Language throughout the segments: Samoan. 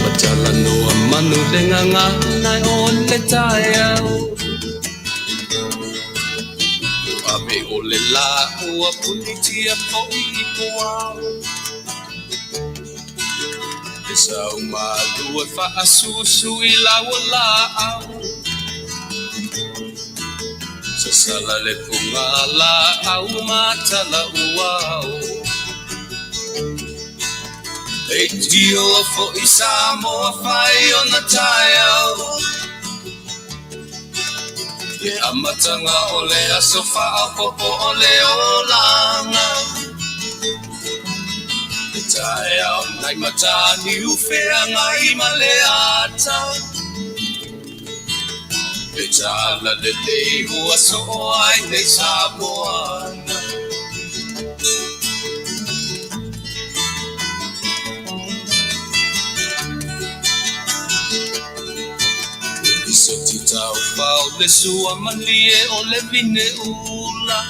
Matalanoa manu le gagana o le taeao. Ave o le lā ua punitia foi i puao. Le sau malu e faasusu i lau o laau. Sasala le pugalaau ma talauao. Leitio foi Samoa fai ona taeao. Le amataga o le aso faaopoopo o le olaga. Le taeao nai Mataniu Feagai ma le ata. Le talalelei ua soo ai nei Samoa. Lisoti taufao le sua malie o le vine ula.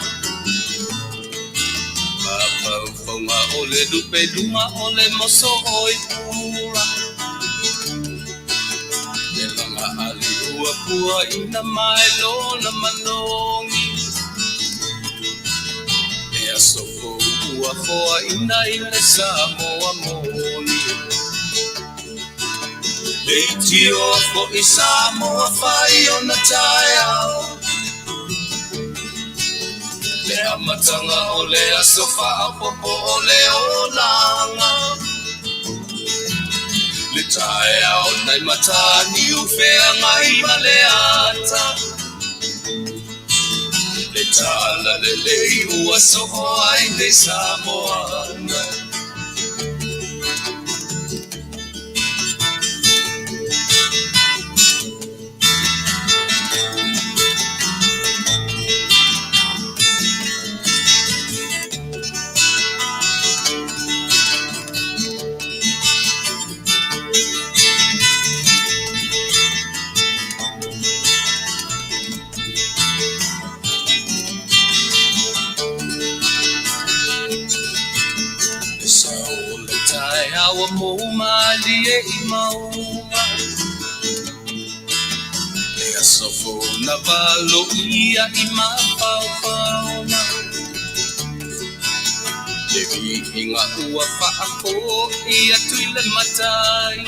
Mafaufauga o le lupeluga o le moso oi pula. Le laga ali ua pua ina mai lona manogi. Le aso fou ua foaina i le Samoa moni. Leitio foi Samoa fai ona taeao. Le amataga o le aso faaopoopo o le olaga. Le taeao nai Mataniu Feagai ma le ata. Le talalelei ua soo ai nei Samoa. Le sao o le taeao ua mou malie i mauga. Le aso fou na valoia i mafaufauga. Le viiga ua faafoi atu i le Matai.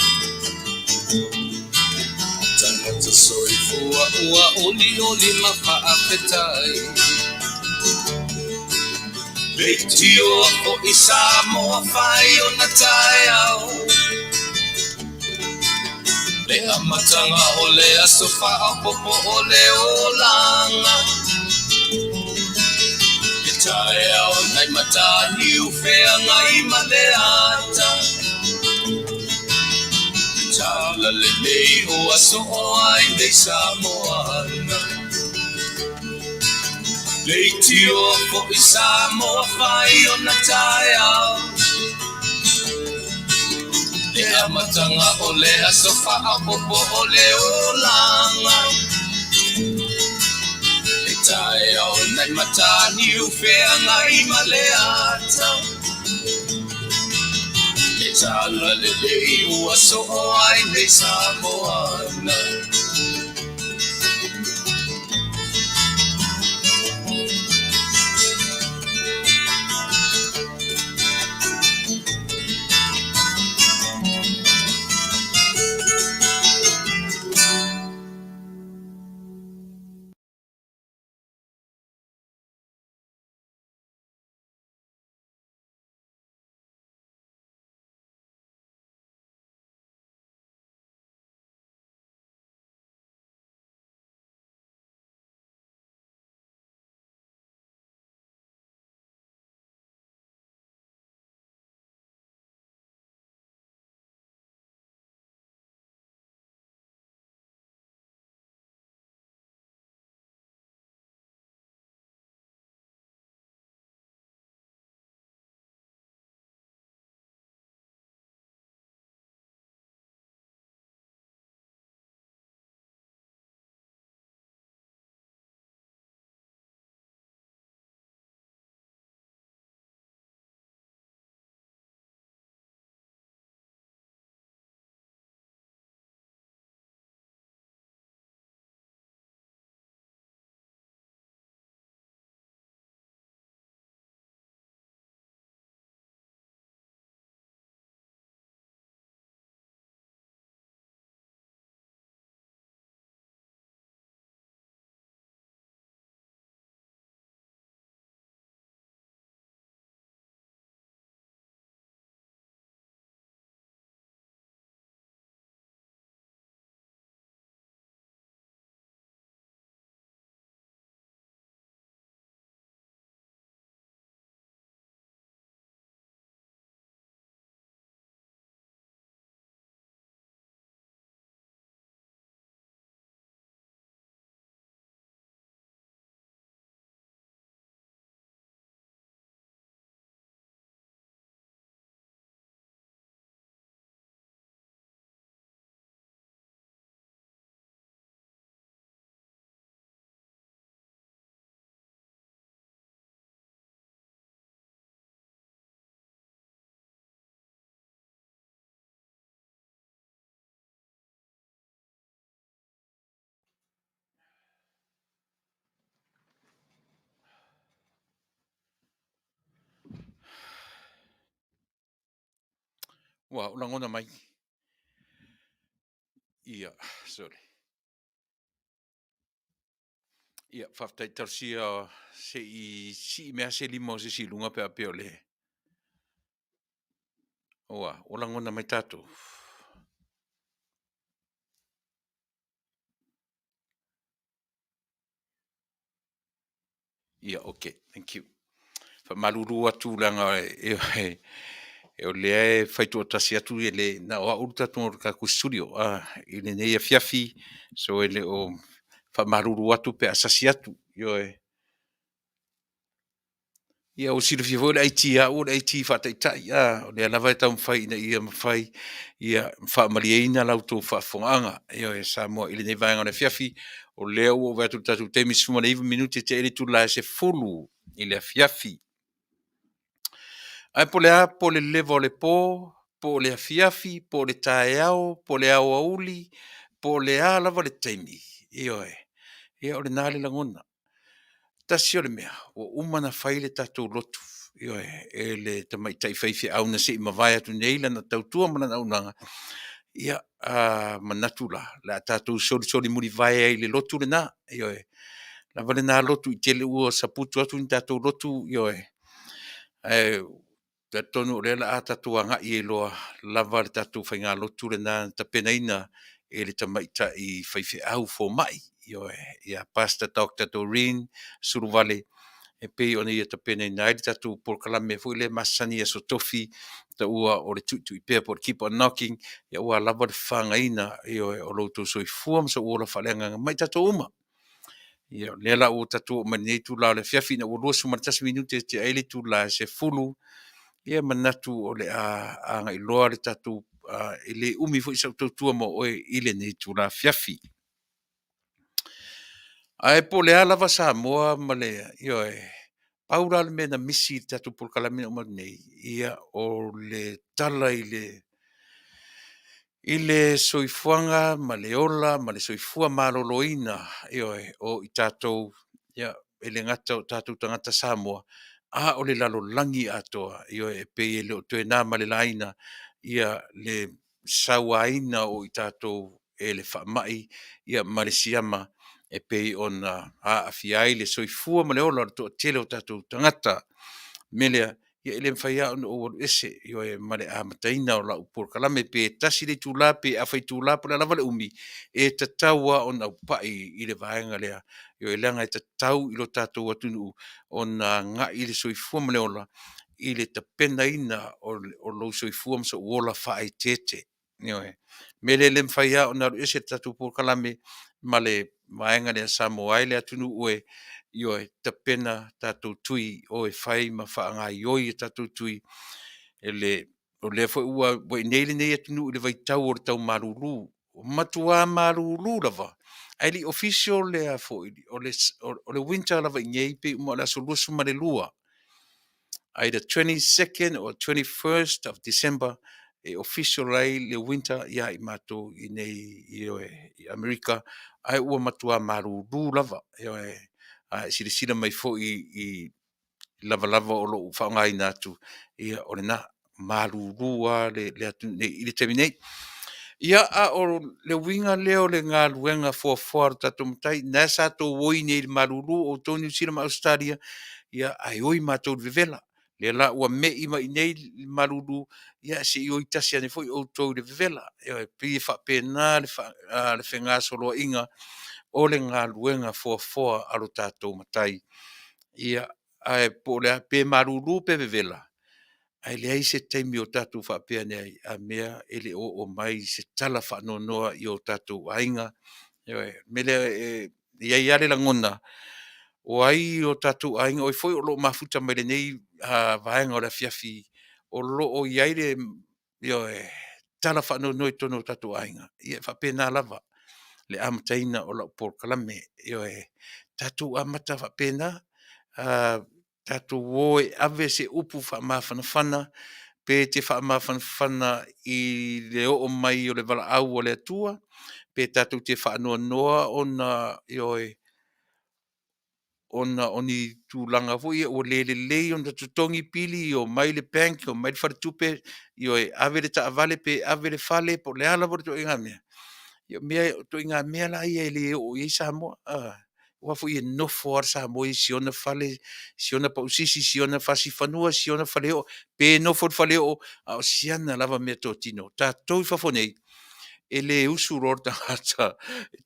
Tagata soifua ua olioli ma faafetai. Leitio foi Samoa fai ona taeao. Le amataga o le aso faaopoopo o le olaga. Le taeao nai Mataniu Feagai ma le ata. Le talalelei ua soo ai nei Samoa. Leitio foi Samoa fai ona taeao. Le amataga o le aso faaopoopo o le olaga. Le taeao nai Mataniu Feagai ma le ata. Le talalelei ua soo ai nei Samoa. Ua o lagona mai. Ia, sorry. Ia, faafetai talosia se i sii mea se lima o se isi i luga pe a pea o le Ua, ua lagona mai tatou. Ia, ok, thank you. Faamalulu atu leaga e, o lea e fai toatasi atu e le na o au le tatou, le tatou studio i lenei afiafi, so e le o faamalulu atu pe a sasi atu. Ioe. Ia ua silafia foi o le IT a au o le IT faataitai, a o lea lava e taumafai ina ia mafai ia faamalieina la outou faafofogaaga, ioe, Samoa i lenei vaega o le afiafi. O lea ua ou vaai atu i le tatou taimi, e 19 minute tea ai le itula e 10 i le afiafi. Ae po o le a, po o le leva o le po, po o le afiafi, po o le taeao, po o le aoauli, po o le a lava le taimi, ioe, ia o lena le lagona. Tasi o le mea, ua uma ona fai le tatou lotu, ioe, e le tamaitai faifeau na se i mavae atu nei lana tautua ma lana auaunaga, ia manatu la, o le a tatou solisoli mulivae ai i le lotu lena, ioe. Lava lena lotu i tele ua saputu atu ni tatou lotu, ioe, ae talitonu o lea o le a tatou agai ai loa lava le tatou faigalotu lena na tapenaina e le tamaitai faifeau fomai, ioe, ia Pastor Dr. Doreen Suluvale, e pei ona ia tapenaina ai le tatou polokalame foi lea masani i Aso Tofi taua o le Tuitui Pea po o le Keep on Knocking, aua lava le fafagaina, ioe, o lo outou soifua ma sou ola faaleagaga ma i tatou uma. Ia, o lea la ua tatou oo mai lenei itula o le afiafi ina ua 21 minute tea ai le itula e 10, ia e manatu o le a agai loa le tatou, e le umi foi sau tautua mo oe i lenei itula afiafi. Ae po o le a lava Samoa ma le, ioe, pau la le mea na misi i le tatou polokalame na uma atu nei, ia o le tala i le soifuaga ma le ola ma le soifua maloloina, ioe, o i tatou, ia, e le gata o tatou tagata Samoa, a o le lalolagi atoa, ioe, e pei e le o toe na ma le laina le sauaina o i tatou e le faamai ma le siama e pei ona aafia ai le soifua ma le ola o le toatele o tatou tagata. O le mea lea, e le mafai lava ona ou alu ese, ioe, ma le amataina o lau polokalame, pe tasi le itula pe afa itula po o le a lava le umi, e tatau lava ona ou pai i le vaega lea, ioe, leaga e tatau i lo tatou atunuu ona agai le soifua ma le ola i le tapenaina o lou soifua ma sou ola faaeteete. Ioe. O le mea lea e le mafai lava ona alu ese le tatou polokalame ma le vaega lea, Samoa e le atunuu e, ioe, tapena tatou tui, o e fai ma faagaoioi a tatou tui. O lea foi ua i inei lenei atunuu i le vaitau o le tau malulu, ua matua malulu lava, ae le i official le a foi o le winter lava i inei pe uma o le aso 22, either 22nd or 21st of December e official ai le winter ia i matou i nei, ioe, i Amerika, ae ua matua malulu lava. Ioe, a e silasila mai foi i lavalava o lo o faaaogaina atu, ia o lena, malulu lava le atunuu nei i le taimi nei. Ia, a o le uiga lea o le galuega foafoa a lo tatou Matai, lena sa outou oi nei i le malulu outou Niu Sila ma Ausetalia, ia ae oi matou i le vevela. Lea la ua me'i mai i inei le malulu, ia se i oi tasi ane foi outou i le vevela. Ioe, e pei e faapena le fegasoloaiga o le galuega foafoa a lo tatou Matai. Ia, ae po o le a, pe malulu pe vevela, ae leai se taimi o tatou faapea ane ai, a mea e le o oo mai se tala faanoanoa i o tatou aiga. Ioe. O le mea lea e i ai lava le lagona, o ai o tatou aiga, o ai foi o lo o mafuta mai i lenei vaega o le afiafi o lo o i ai le, ioe, tala faanoanoa i totonu o tatou aiga, ia e faapena lava le amataina o lau polokalame. Ioe, tatou amata faapena, tatou o e ave se upu faamafanafana, pe te faamafanafana i le oo mai o le valaau a le Atua, pe tatou te faanoanoa ona, ioe. ona o ni tulaga foi ia ua le lelei ona totogi pili, omai le bank, omai le faletupe, ioe, ave le taavale pe ave le fale po o le a lava le ituaiga mea. Ia o mea o ituaiga mea la ia e le oo i ai Samoa, aua foi e nofo lava le Samoa i si ona fale, si ona pausisi, si ona fasi fanua, si ona faleoo, pe nofo i le faleoo, a o si ana lava meatotino. O tatou i fafo nei, e le usu loa le tagata,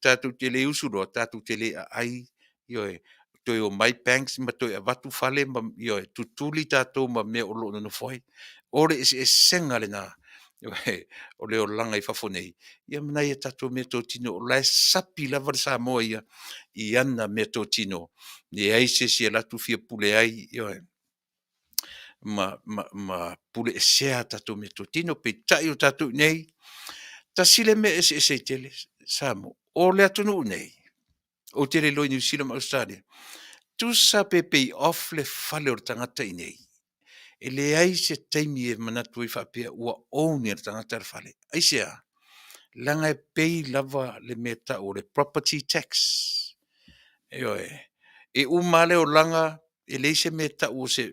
tatou te le usu loa, tatou te le aai, ioe, toe omai banks ma toe avatu fale ma, ioe, tutuli tatou ma mea o lo o nonofo ai. O le eseesega lena o le olaga i fafo nei ia ma nai a tatou meatotino o la e sapi lava le Samoa ia i ana meatotino, leai se isi e alu atu fia pule ai, ioe, ma puleesea a tatou meatotino. Peitai o tatou i inei, tasi lea mea e eseese ai tele Samoa, o le atunuu nei, ou te le iloa i Niu Sila ma Ausetalia, tusa pe pay off le fale o le tagata i inei, e leai se taimi e manatu ai faapea ua own e le tagata le fale. Aisea? Leaga e pay lava le mea e tau o le property tax. Ioe. E uma lava le olaga e leai se mea e tau o se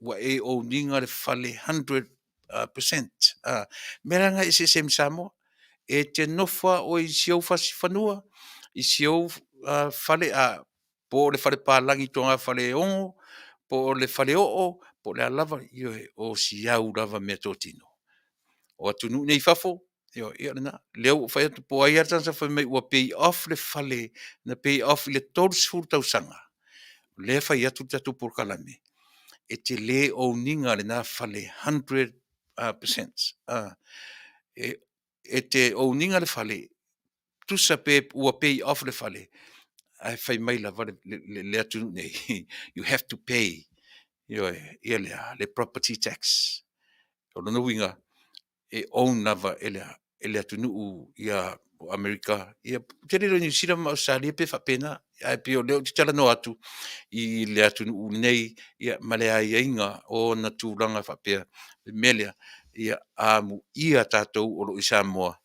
ua e own ina le fale 100%. O le mea la lena e eseese ai ma Samoa. E te nofo lava oe i si ou fasi fanua, i si ou fale, po o le fale palagi togafale e 6, po o le faleoo, po o le a lava, ioe, o si au lava meatotino. O atunuu nei i fafo, ioe, ia o lena. O lea ua ou fai atu po o ai lava le tagata fai mai ua pay off le fale na pay off i le 30 tausaga, o lea e fai atu le tatou polokalame, e te le own ina lena fale 100%. E te own ina le fale, tusa pe ua pay off le fale, ae fai mai lava le atunuu nei, you have to pay, ioe, ia le a? Le property tax. O lona uiga, e own lava e le atunuu ia o Amerika, ia ou te le iloa i Niu Sila ma Ausetalia pe faapena, ae pei o lea ou te talanoa atu i le atunuu nei ma le aiaiga o ona tulaga faapea, le mea lea, ia amuia tatou o lo o i Samoa,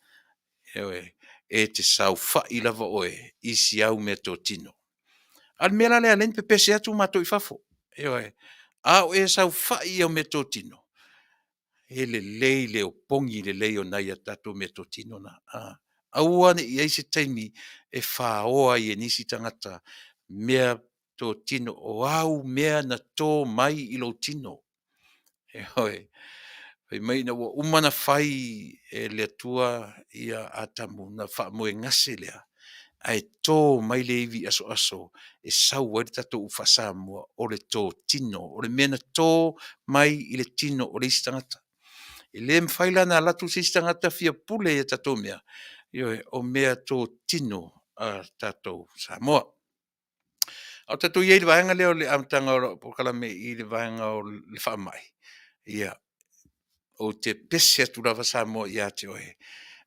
ioe, e te saofai lava oe i si au meatotino. A o le mea la lea e ala ai ona pepese atu matou i fafo, ioe, a o e saofai i au meatotino, e lelei le opogi lelei o nai a tatou meatotino na. Aua ne i i ai se taimi e faoa ai e nisi tagata meatotino o au mea na to mai i lou tino. Ioe. Fai mai ina ua uma ona fai e le Atua ia Atamu ona faamoegase lea, ae to mai le ivi asoaso e sau ai le tatou upu faa-Samoa o le totino, o le mea na to mai i le tino o le isi tagata. E le mafai la ona alu atu se isi tagata fia pule i a tatou mea, ioe, o meatotino a tatou Samoa. A o tatou i ai i le vaega lea o le amataga o lau polokalame i le vaega o le faamai, ia, ou te pese atu lava Samoa ia te oe,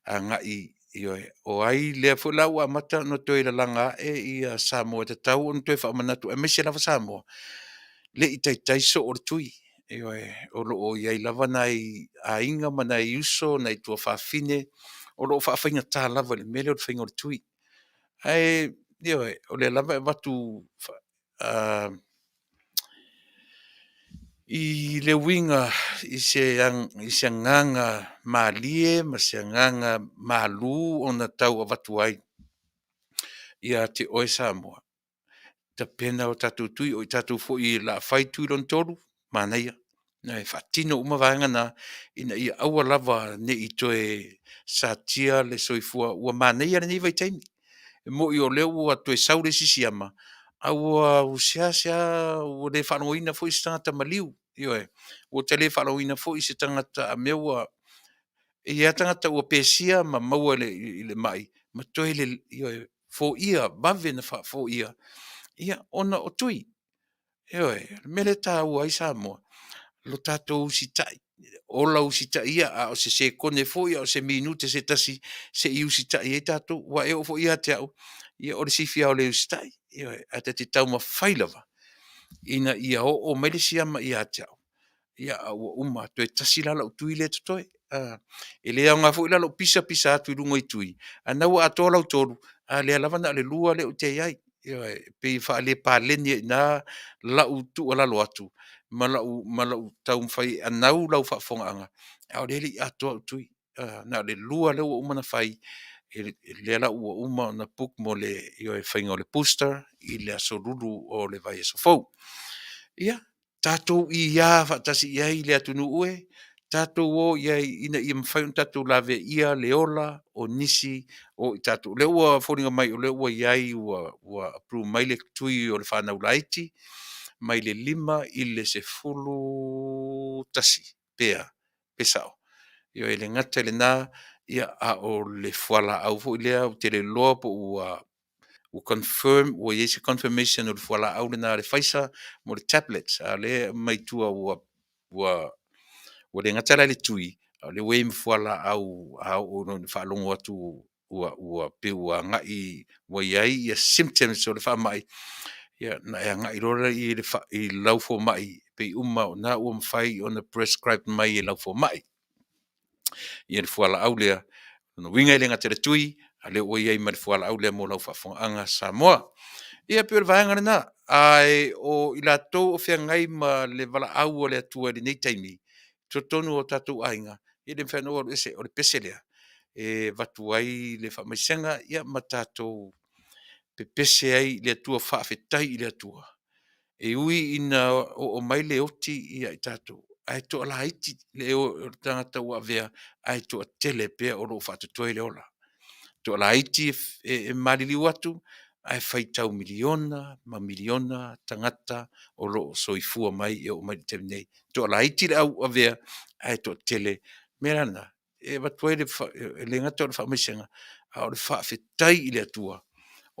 agai, ioe, o ai lea foi la ua amata ona toe lalaga ae Samoa e tatau ona toe faamanatu aemaise lava Samoa, le i taitai soo le tui. Ioe, o lo o i ai lava nai aiga ma nai uso, nai tuafafine o lo o faafaigata lava i le mea lea o le faiga o le tui. Ae, ioe, o lea lava e avatu i le uiga i se agaga malie ma se agaga malu ona tau avatu ai ia te oe Samoa, tapena o tatou tui, o i tatou foi o le a fai tui lona tolu, manaia, e faatino uma vaega na ina ia aua lava ne i toe satia le soifua. Ua manaia lenei vaitaimi. E moni o lea ua toe sau le isi siama, a ua seasea ua le faalogoina foi se tagata maliu, ioe. Ua ta le faalogoina foi se tagata a mea ua e i ai lava tagata ua pesia ma maua i le mai ma toe ioe, foia, vave ona faafoia ona o tui. Ioe. O le mea lea e taua ai Samoa, lo tatou usitai, ola usitai ia a o se sekone foi a o se minute se tasi se i usitai ai tatou. Aua e oo foi ia te au, ia o le sifi lava o le usitai, ioe, ae ta te taumafai lava ina ia oo mai le siama ia te au, a ua uma, toe tasi la lau tui lea e totoe. E le aoga foi la lou pisa pisa atu i luga i tui, a o lena ua atoa lau tolu, a o lea lava na o le lua lea ou te i ai. Ioe, e pei e faalepaleni ai i ina lau tuualalo atu ma lau ma lau taumafai e anau lau faafofogaaga, a o lea e le i atoa au tui. Na o le 2 lea ua uma ona fai, lea la ua uma ona book mo le faiga o le booster i le aso Lulu o le vaiaso fou. Ia, tatou iā faatasi i ai le atunuu e, tatou o i ai ina ia mafai ona tatou laveaia le ola o nisi o i tatou. O lea ua foliga mai o lea ua i ai ua approve mai le tui o le fanau laiti mai le 5 i le 11 pe a, pe sao? Ioe, e le gata i lena, a o le fualaau foi lea ou te le iloa po ua confirm ua i ai se confirmation o le fualaau lena a le Pfizer mo le tablets, a o lea e aumai i tua ua le gata la i le tui, a o lea ua i ai ma fualaau a oo loa ina faalogo atu ua pei ua agai ua i ai symptoms o le faamai, ia ona e agai loa lea i lau fomai, pei uma lava o lena ua mafai ona prescribe mai e lau fomai le fualaau lea. O lona uiga e le gata i le tui, a o lea ua i ai ma le fualaau lea mo lau faafofogaaga Samoa. Ia e pei o le vaega lena, ae o i latou o feagai ma le valaau a le Atua i lenei taimi i totonu o tatou aiga, e le mafai ona ou alu ese, o le pese lea e avatu ai le faamaisega ma tatou pepese ai i le Atua, faafetai i le Atua e ui ina oo mai le oti ia i tatou, ae toalaiti le tagata ua avea ae toatele pea o lo o faatotoe le ola. Toalaiti e maliliu atu ae faitau miliona ma miliona tagata o lo o soifua mai e oo mai i le taimi nei. Toalaiti le au avea ae toatele. O le mea la lena, e avatu ai e le gata o le faamaisega a o le faafetai i le Atua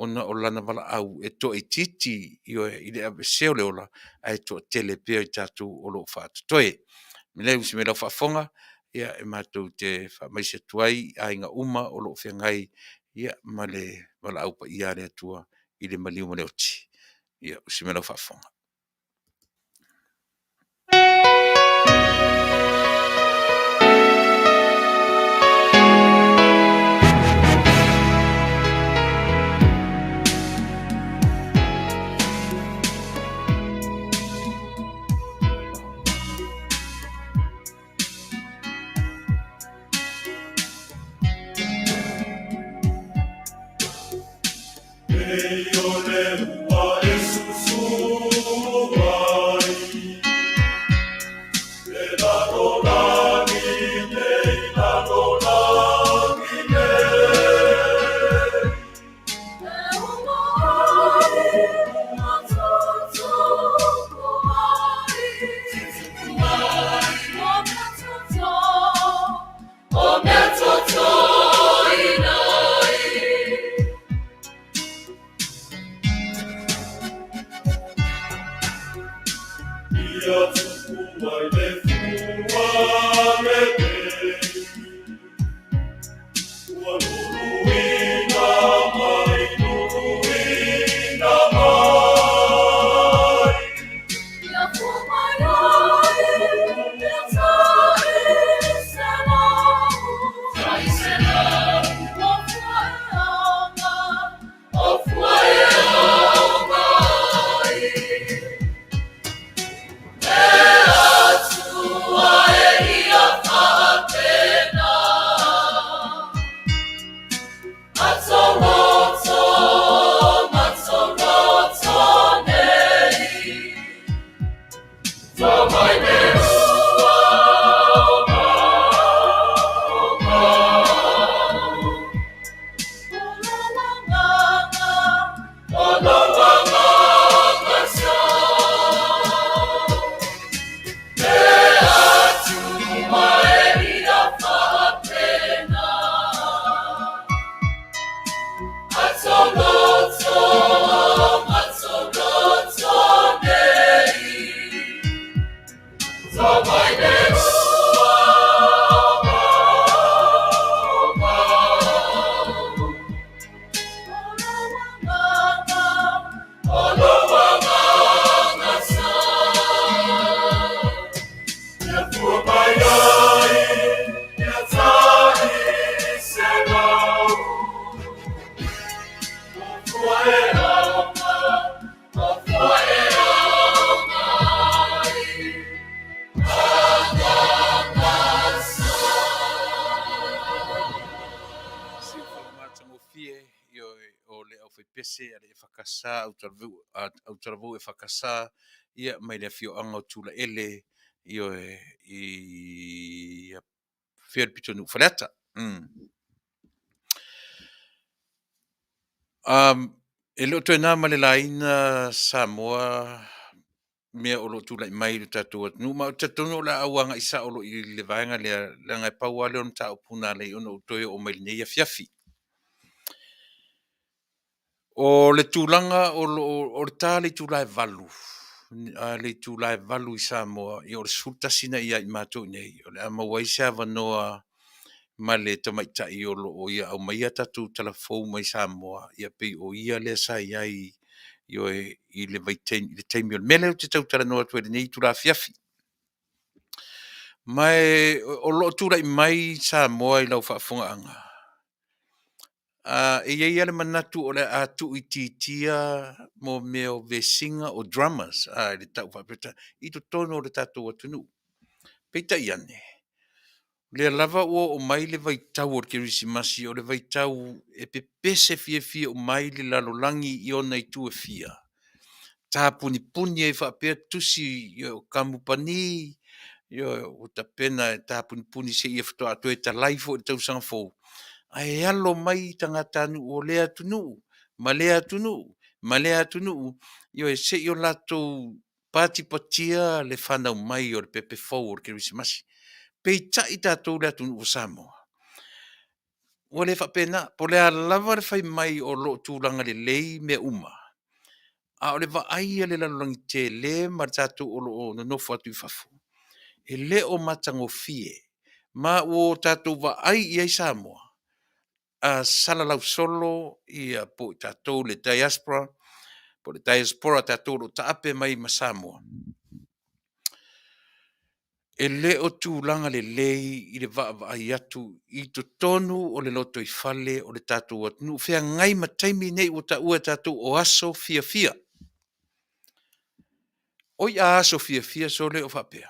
ona o Lana valaau e toaitiiti, ioe, i le aveesea o le ola ae toatele pea i tatou o lo o faatotoe. O le mea lea usi mai lau faafofoga, e matou te faamaise atu ai i aiga uma o lo o feagai ma le valaau paia a le Atua i le maliu ma le oti. Ia usi mai lau faafofoga. pese a le EFKS, Autalavou EFKS, ia, mai le afioaga o Tulaele, ioe, i afea le pitonuu Faleata. E le o toe na ma le laina Samoa mea o lo o tulai mai i lo tatou atunuu, ma ou te talitonu o le a ou agai sao loa i le vaega lea, leaga e pau lava lea o le mataupu na ala ai ona ou toe oo mai i lenei afiafi. O le tulaga o lo o, o le ta o le itula e 8, le itula e 8 i Samoa, ia o le 11 lena ia i matou i inei, o le a maua ai se avanoa ma le tamaitai o lo o ia aumaia tatou tala fou mai Samoa, ia pei o ia lea sa i ai, ioe, i le vaitaimi i le taimi o le mea lea ou te tau talanoa atu ai i lenei itula afiafi. Ma o lo o tulai mai Samoa i lau faafofogaaga, e i ai lava le manatu o le a tuuitiitia mo mea o vesiga o dramas i le tau faa-Peretania i totonu o le tatou atunuu. Peitai ane, o lea lava ua oo mai le vaitau o le Kerisimasi, o le vaitau e pepese fiafia uma ai le lalolagi i ona itu e fia, tapunipuni ai faapea tusi o kamupani, ioe, ua tapena e tapunipuni seia faatoa toe talai foi i le tausaga fou, ae alo mai tagatanuu o lea atunuu ma lea atunuu ma lea atunuu, ioe, se i o latou patipatia le fanau mai o le pepe fou o le Kerisimasi. Peitai tatou le atunuu o Samoa, ua le faapena. Po o le a lava le fai mai o lo o tulaga lelei mea uma, a o le vaai a le lalolagi tele ma tatou o lo o nonofo atu i fafo, e le o matagofie. Ma ua tatou vaai i ai Samoa, a salalau solo ia po o tatou le diaspora po o le diaspora tatou o lo o taape mai ma Samoa, e le o tulaga lelei i le vaavaai atu i totonu o le lotoifale o le tatou atunuu feagai ma taimi nei ua taua e tatou o aso fiafia. Oi a aso fiafia sole o faapea,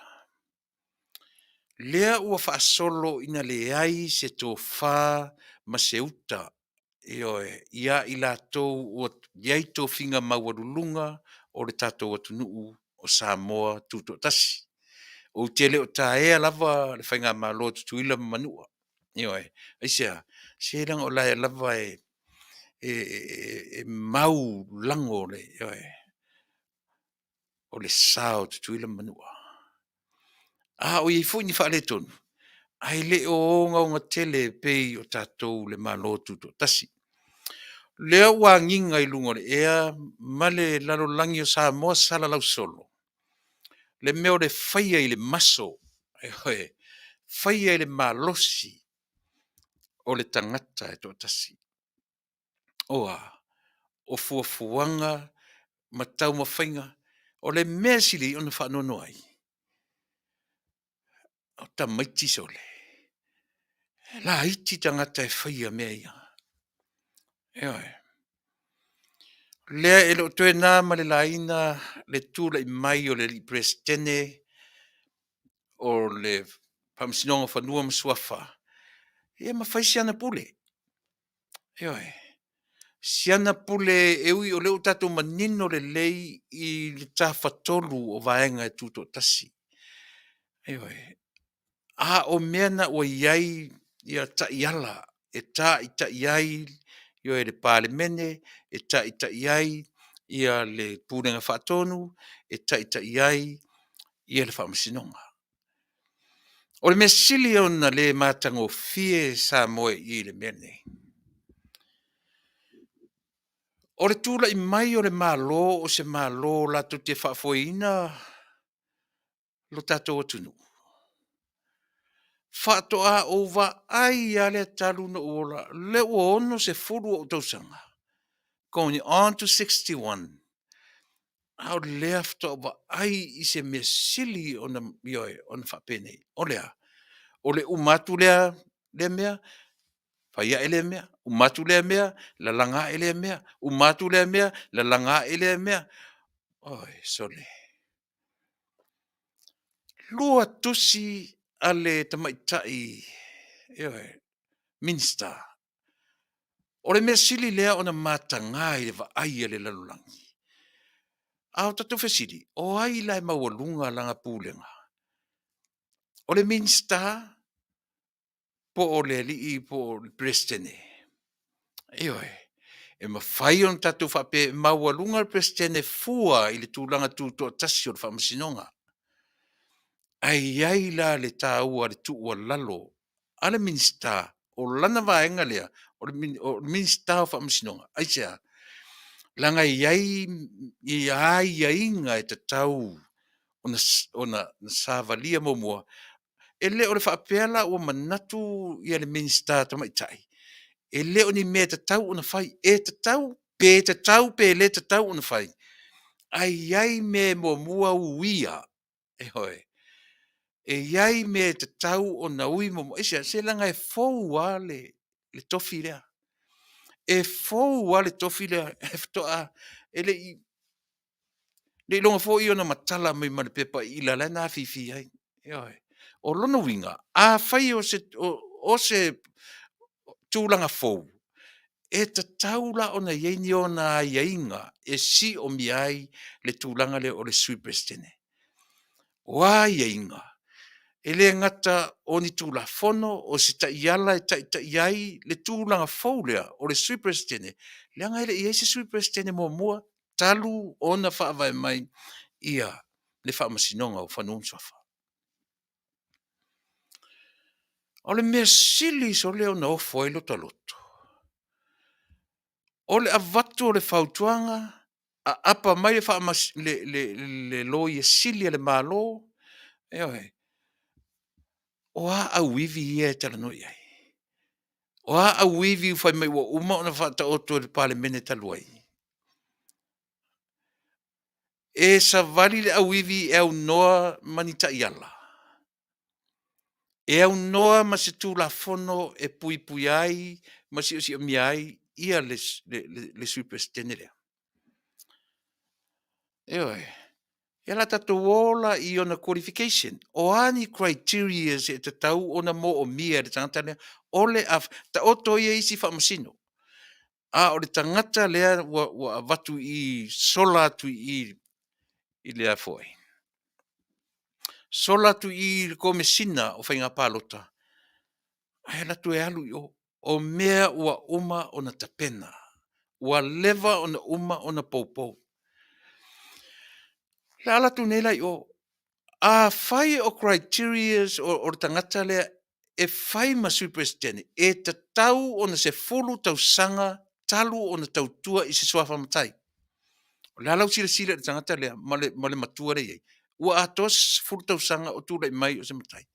lea ua faasolo ina leai se tofa ma se uta, ioe, ia i latou ua i ai tofiga maualuluga o le tatou atunuu o Samoa Tutoatasi. Ou te le o taea lava le faigamalo a Tutuila ma Manua, ioe. Aisea? Se leaga o la e lava e mau lago ioe, o le sa o Tutuila ma Manua. A o i ai foi ni faaletonu, ae le o ogaoga tele e pei o tatou le Malo Tutoatasi. O lea ua agiga i luga o le ea ma le lalolagi o Samoa salalau solo, le mea o le faia i le maso, ioe, faia i le malosi o le tagata e toatasi. O a? O fuafuaga ma taumafaiga. O le mea e sili ai ona faanoanoa ai, o tamaiti sole, e laiti tagata e faia mea ia. Ioe. O lea e le o toe na ma le laina le tulai mai o le alii Peresetene o le Faamasinoga o Fanua ma Suafa, ia ma fai si ana pule. Ioe, si ana pule e ui o lea ua tatou manino lelei i le tafatolu o vaega e tutoatasi. Ioe. A o mea na ua i ai taiala e taitai ai, ioe, le Palemene, e taitai ai le Pulega Faatonu, e taitai ai le Faamasinoga. O le mea sili ona le matagofie Samoa i le mea lenei, o le tulai mai o le Malo o se Malo latou te faafoeina lo tatou atunuu, faatoa ou vaai lava lea talu ona ou ola, lea ua 60 ou tausaga, going on to 61, a o lea faatoa ou vaai i se mea sili ona, ioe, ona faapenei. O le a? O le uma atu lea mea, fai ae lea mea, uma atu lea mea, lalaga ae lea mea, uma atu lea mea, lalaga ae lea mea. Oi sole! 2 tusi a le tamaitai, ioe, Minisita. O le mea sili lea ona mataga i le vaai a le lalolagi, a o tatou fesili, o ai la e maualuga lana pulega? O le Minisita po o le alii po o le Peresetene? Ioe, e mafai ona tatou faapea e maualuga le Peresetene fua i le tulaga tutoatasi o le Faamasinoga. Ae i ai la le taua o le tuualalo a le Minisita o lana vaega lea, o le Minisita o Faamasinoga. Aisea? Leaga e i ai aiaiga e tatau ona savalia muamua. E le o le faapea la ua manatu le Minisita Tamaitai e le o ni mea e tatau ona fai. E tatau, pe tatau pe le tatau ona fai, ae i ai mea e muamua uia, ioe, e i ai mea e tatau ona ui muamua. Aisea? Se leaga e fou lava le tofi lea. E fou lava le tofi lea e faatoa, e le i iloga foi ona matala mai ma le pepa iila la e na afifi ai. Ioe. O lona uiga, afai o se tulaga fou, e tatau la ona i ai ni ona aiaiga e siomia ai le tulaga lea o le Sui Peresetene. O a aiaiga? E le gata o ni Tulafono, o se taiala e taitai ai le tulaga fou lea o le Sui Peresetene, leaga e le i i ai se Sui Peresetene muamua talu ona faavae mai le Faamasinoga o Fanua ma Suafa. O le mea sili sole ona ofo ai lota loto, o le avatu o le fautuaga, aapa mai le Loia Sili a le Malo, ioe, o a auivi ia e talanoa i ai? O a auivi fai mai ua uma ona faataoto e le Palemene talu ai? E savali le auivi e aunoa ma ni taiala? E aunoa ma se Tulafono e puipuia ai ma siosiomia ai le Sui Peresetene lea? Ioe. Ia o le a tatou o la i ona qualification. O a ni criterias e tatau ona moomia e le tagata lea? Taoto ia isi faamasino, a o le tagata lea ua avatu i i sola atu i i i le sola atu i i i le Komesina o Faiga Palota, ae alu atu e alu i o. O mea ua uma ona tapena, ua leva ona uma ona poupou. O le a alu atu nei la i o. Afai o criterias o le tagata lea e fai ma Sui Peresetene, e tatau ona 10 tausaga talu ona tautua i se suafa matai. O le a lau silasila i le tagata lea ma le matua lea e i ai? Ua atoa se 10 tausaga o tulai mai o se matai.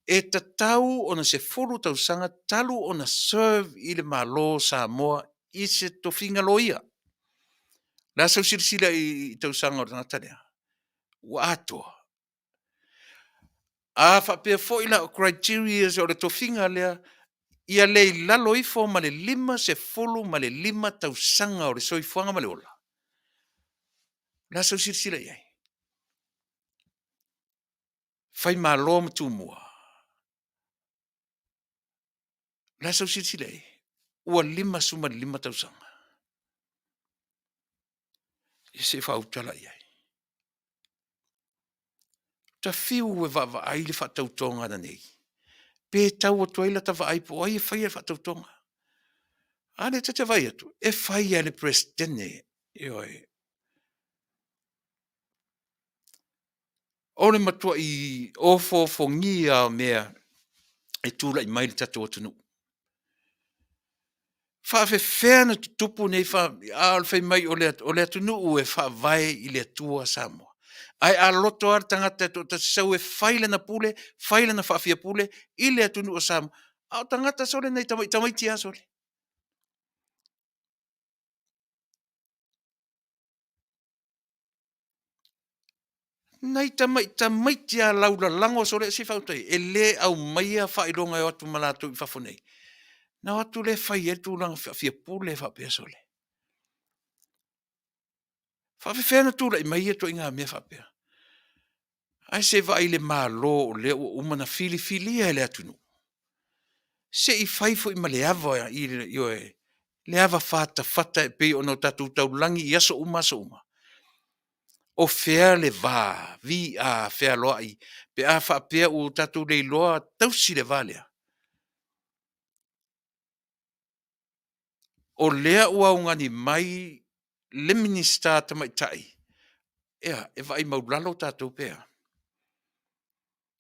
E tatau ona 10 tausaga talu ona serve i le Malo o Samoa i se tofiga loia. O le a sau silasila i tausaga o le tagata lea? Ua atoa? A faapea foi la o criterias o le tofiga lea ia le i lalo ifo ma le 55 tausaga o le soifuaga ma le ola, o le a sau silasila i ai? Faimalo ma Tumua, o le a sau silasila i ai? Ua 55 tausaga. Ia se i faaauta la i ai. Ta fiu e vaavaai le faatautoga nanei, pe tau atu ai lata vaai po o ai e faia le faatautoga. A lea ta te vaai atu, e fai lava e le Peresetene, ioe. O le matuai ofoofogia lava o mea e tulai mai i le tatou atunuu. E faapefea ona tutupu nei a o le fai mai o le atunuu e faavae i le Atua Samoa. Ae a loto lava le tagata e toatasi sau e fai lana pule, fai lana faafiapule i le atunuu o Samoa, a o tagata sole nai tamaiti lava sole. Nai tamaiti lava laulalago sole, se i faauta i ai, e le aumaia faailoga e o atu ma latou i fafo nei, ona o atu lea fai ai le tulaga faafiapule faapea sole. E faapefea ona tulai mai ia ituaiga mea faapea? Ae se i vaai i le Malo o lea ua uma ona filifilia e le atunuu. Se i fai foi ma le ava, ioe. Le ava fatafata e pei ona o tatou taulagi i aso uma aso uma. O fea le va VA fealoai pe a faapea ua tatou le iloa tausi le va lea? O lea ua augani mai le Minisita Tamaitai, e a, e vaai maulalo tatou pe a?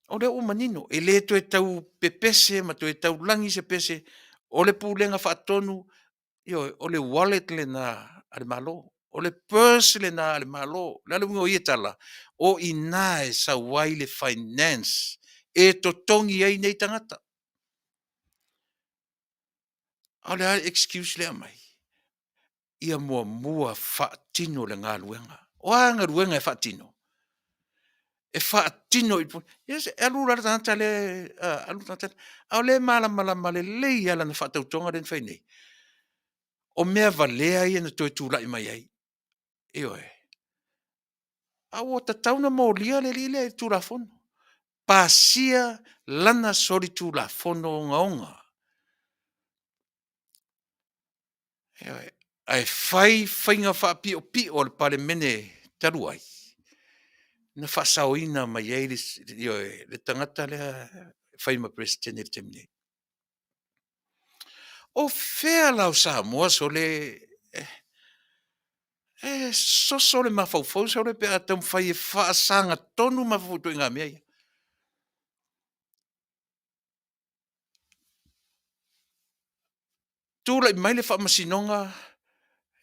O lea ua manino, e le toe tau pepese ma toe taulagi se pese, o le Pulega Faatonu, ioe, o le wallet lena a le Malo, o le purse lena a le Malo. O le a le uiga o ia tala? O i ina e sau ai le finance e totogi ai nei tagata. A o le a le excuse lea e aumai? Ia muamua faatino le galuega. O a galuega e faatino? E faatino i e alu la le tagata lea, alu le tagata lea, a o lea e malamalama lelei lava i lana faatautoga lea na fai nei, o mea valea ia na toe tulai mai ai. Ioe. A ua tatau ona molia le alii lea i le Tulafono, pasia lana solitulafono ogaoga. Ioe. Ae fai faiga faapiopio a le Palemene talu ai, na faasaoina mai ai ioe, le tagata lea e fai ma Peresetene i le taimi nei. O fea la o Samoa sole, e soso le mafaufau sole pe a taumafai e faasagatonu mafaufau i ituaiga mea ia. Tulai mai le Faamasinoga,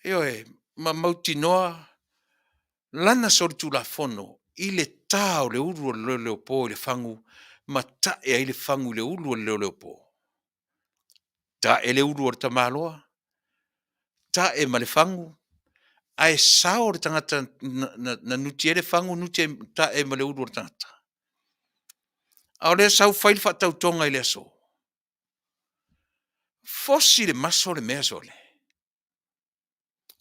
ioe, ma mautinoa lana solitulafono i le ta o le ulu o le leoleopo i le fagu ma tae ai le fagu i le ulu o le leoleopo. Ta'e le ulu o le tamaloa, ta'e ma le fagu, ae sao le tagata na nuti ai le fagu nuti ai ta'e ai ma le ulu o le tagata. A o lea e sau fai le faatautoga i le aso, fosi le maso le mea sole.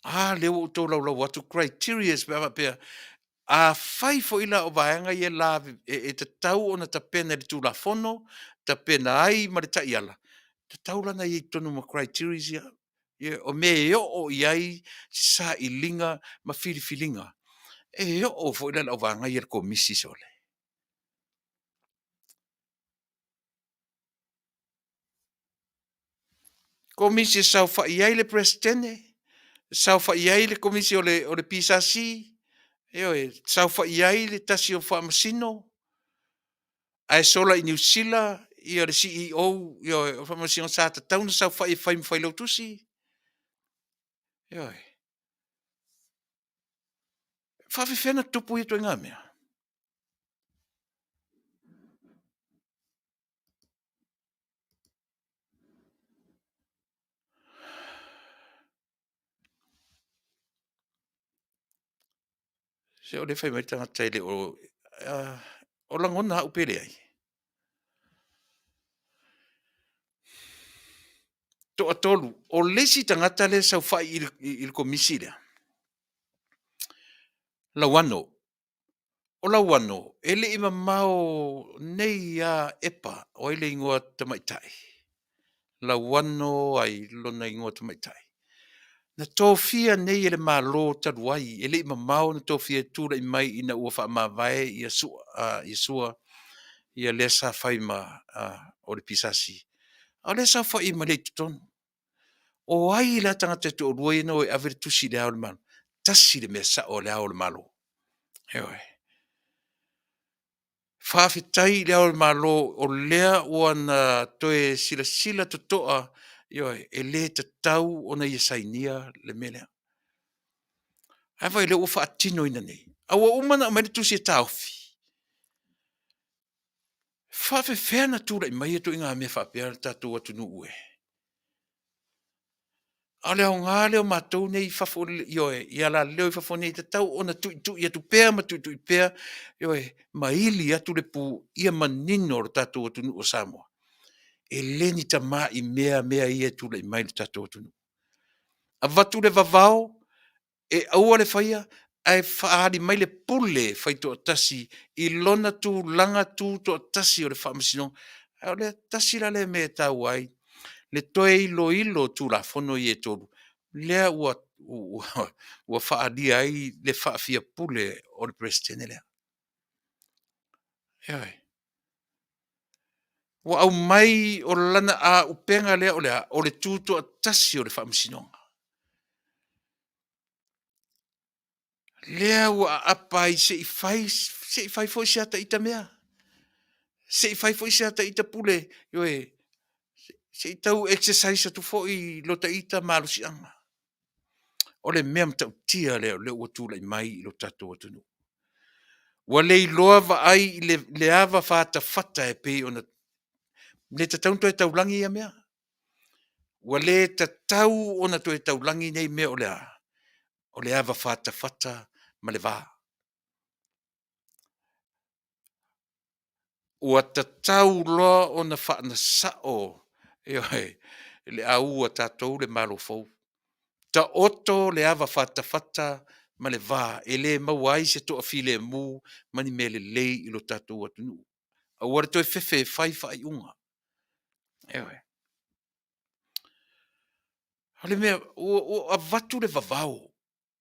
A lea ua ou tolaulau atu criterias pe a faapea afai foi la o vaega ia e tatau ona tapena i le Tulafono, tapena ai ma le taiala, e tatau la ona i ai i totonu ma criterias ia. O mea e oo i ai sailiga ma filifiliga. E oo foi la i le auvaega ia i le Komisi sole. Komisi e saofai ai le Peresetene, saofai ai le Komisi o le PSC, ioe, saofai ai le tasi o Faamasino, ae sola i Niu Sila le CEO o le Faamasinoga sa tatau ona saofai e fai ma Failautusi. Ioe. E faapefea ona tutupu ia ituaiga mea? Se o lea e fai mai le tagata e le o… o lagona au pe leai. Toatolu, o le isi tagata lea e saofai i le Komisi lea, Lauano. O Lauano, e le i mamao nei lava Epa, o ai le igoa tamaitai? Lauano ai lona igoa tamaitai? Na tofia nei e le Malo talu ai, e le i mamao ona tofia e tulai mai ina ua faamavae ia Sua ia lea sa fai ma o le PSC, a o lea e saofai ai ma le i totonu. O ai la tagata e toalua ia na o e ave le tusi i Le Ao o le Malo? Tasi le mea sao a Le Ao o le Malo. Ioe. Faafetai i Le Ao o le Malo o lea ua na toe silasila totoa, ioe, e le tatau ona ia sainia le mea lea. Ae vaai o lea ua faatinoina nei, a ua uma ona aumai le tusi e taofi. E faapefea ona tulai mai ituaiga mea faapea le tatou atunuu e? A o le aoga lea o matou nei i fafo, ioe, i alaleo i fafo nei, e tatau ona tuitui atu pea ma tuitui pea, ioe, ma ili atu le pu ia manino le tatou atunuu o Samoa, e le ni tamai mea mea ia e tulai mai i le tatou atunuu. Avatu le vavao e aua le faia ae faaali mai le pule faitoatasi i lona tulaga tutoatasi o le Faamasinoga. O le tasi la lea mea e taua ai le toe iloilo o Tulafono ia e 3. Lea ua ua faaalia ai le faafiapule o le Peresetene lea. Ioe. Ua aumai o lana aupega lea o le a? O le tutoatasi o le Faamasinoga. Lea ua aapa ai se i fai, se i fai foi si ata ita mea, se i fai foi si ata ita pule, ioe, se i tau exercise atu foi lo ta malosiaga. O le mea matautia lea o lea ua tulai mai i lo tatou atunuu. Ua leiloa vaai i le ava fatafata e pei ona le tatau ona toe taulagi ia mea. Ua le tatau ona toe taulagi nei mea o le a? O le ava fatafata ma le va. Ua tatau loa ona faanasao, ioe, le au a tatou le Malo fou. Taoto le ava fatafata ma le va e le maua ai se toafilemu ma ni mea lelei i lo tatou atunuu. Aua le toe fefe e fai faaiuga. Ioe. O le mea ua avatu le vavao,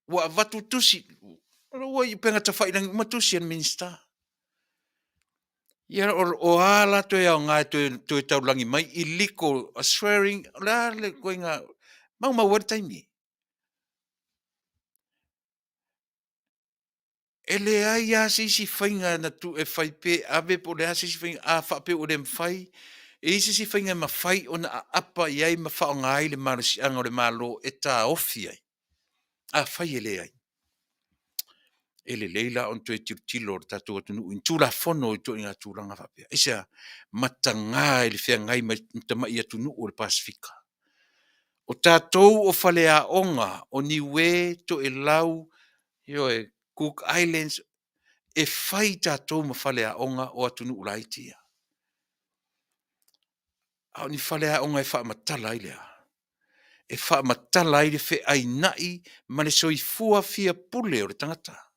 ua avatu tusi, ua i upega tafailagi uma tusi a le Minisita. Ia o a la toe aoga e toe taulagi mai, illegal swearing, o le a le ituaiga… Maumau ai le taimi. E leai lava se isi faiga na tuu e fai pe ave po o le a se isi faiga, a faapea ua le mafai, e i ai se isi faiga e mafai ona aapa i ai ma faaaoga ai le malosiaga o le Malo e taofi ai? Afai e leai, e lelei la ona toe tilotilo le tatou atunuu i ni Tulafono i ituaiga tulaga faapea. Aisea? Mataga i le feagai ma tamai atunuu o le Pasefika. O tatou o faleaoga o Niue, Toelau, ioe, Cook Islands, e fai tatou ma faleaoga o atunuu laiti ia. A o ni faleaoga e faamatala ai le a? E faamatala ai le feainai ma le soifua fiapule o le tagata.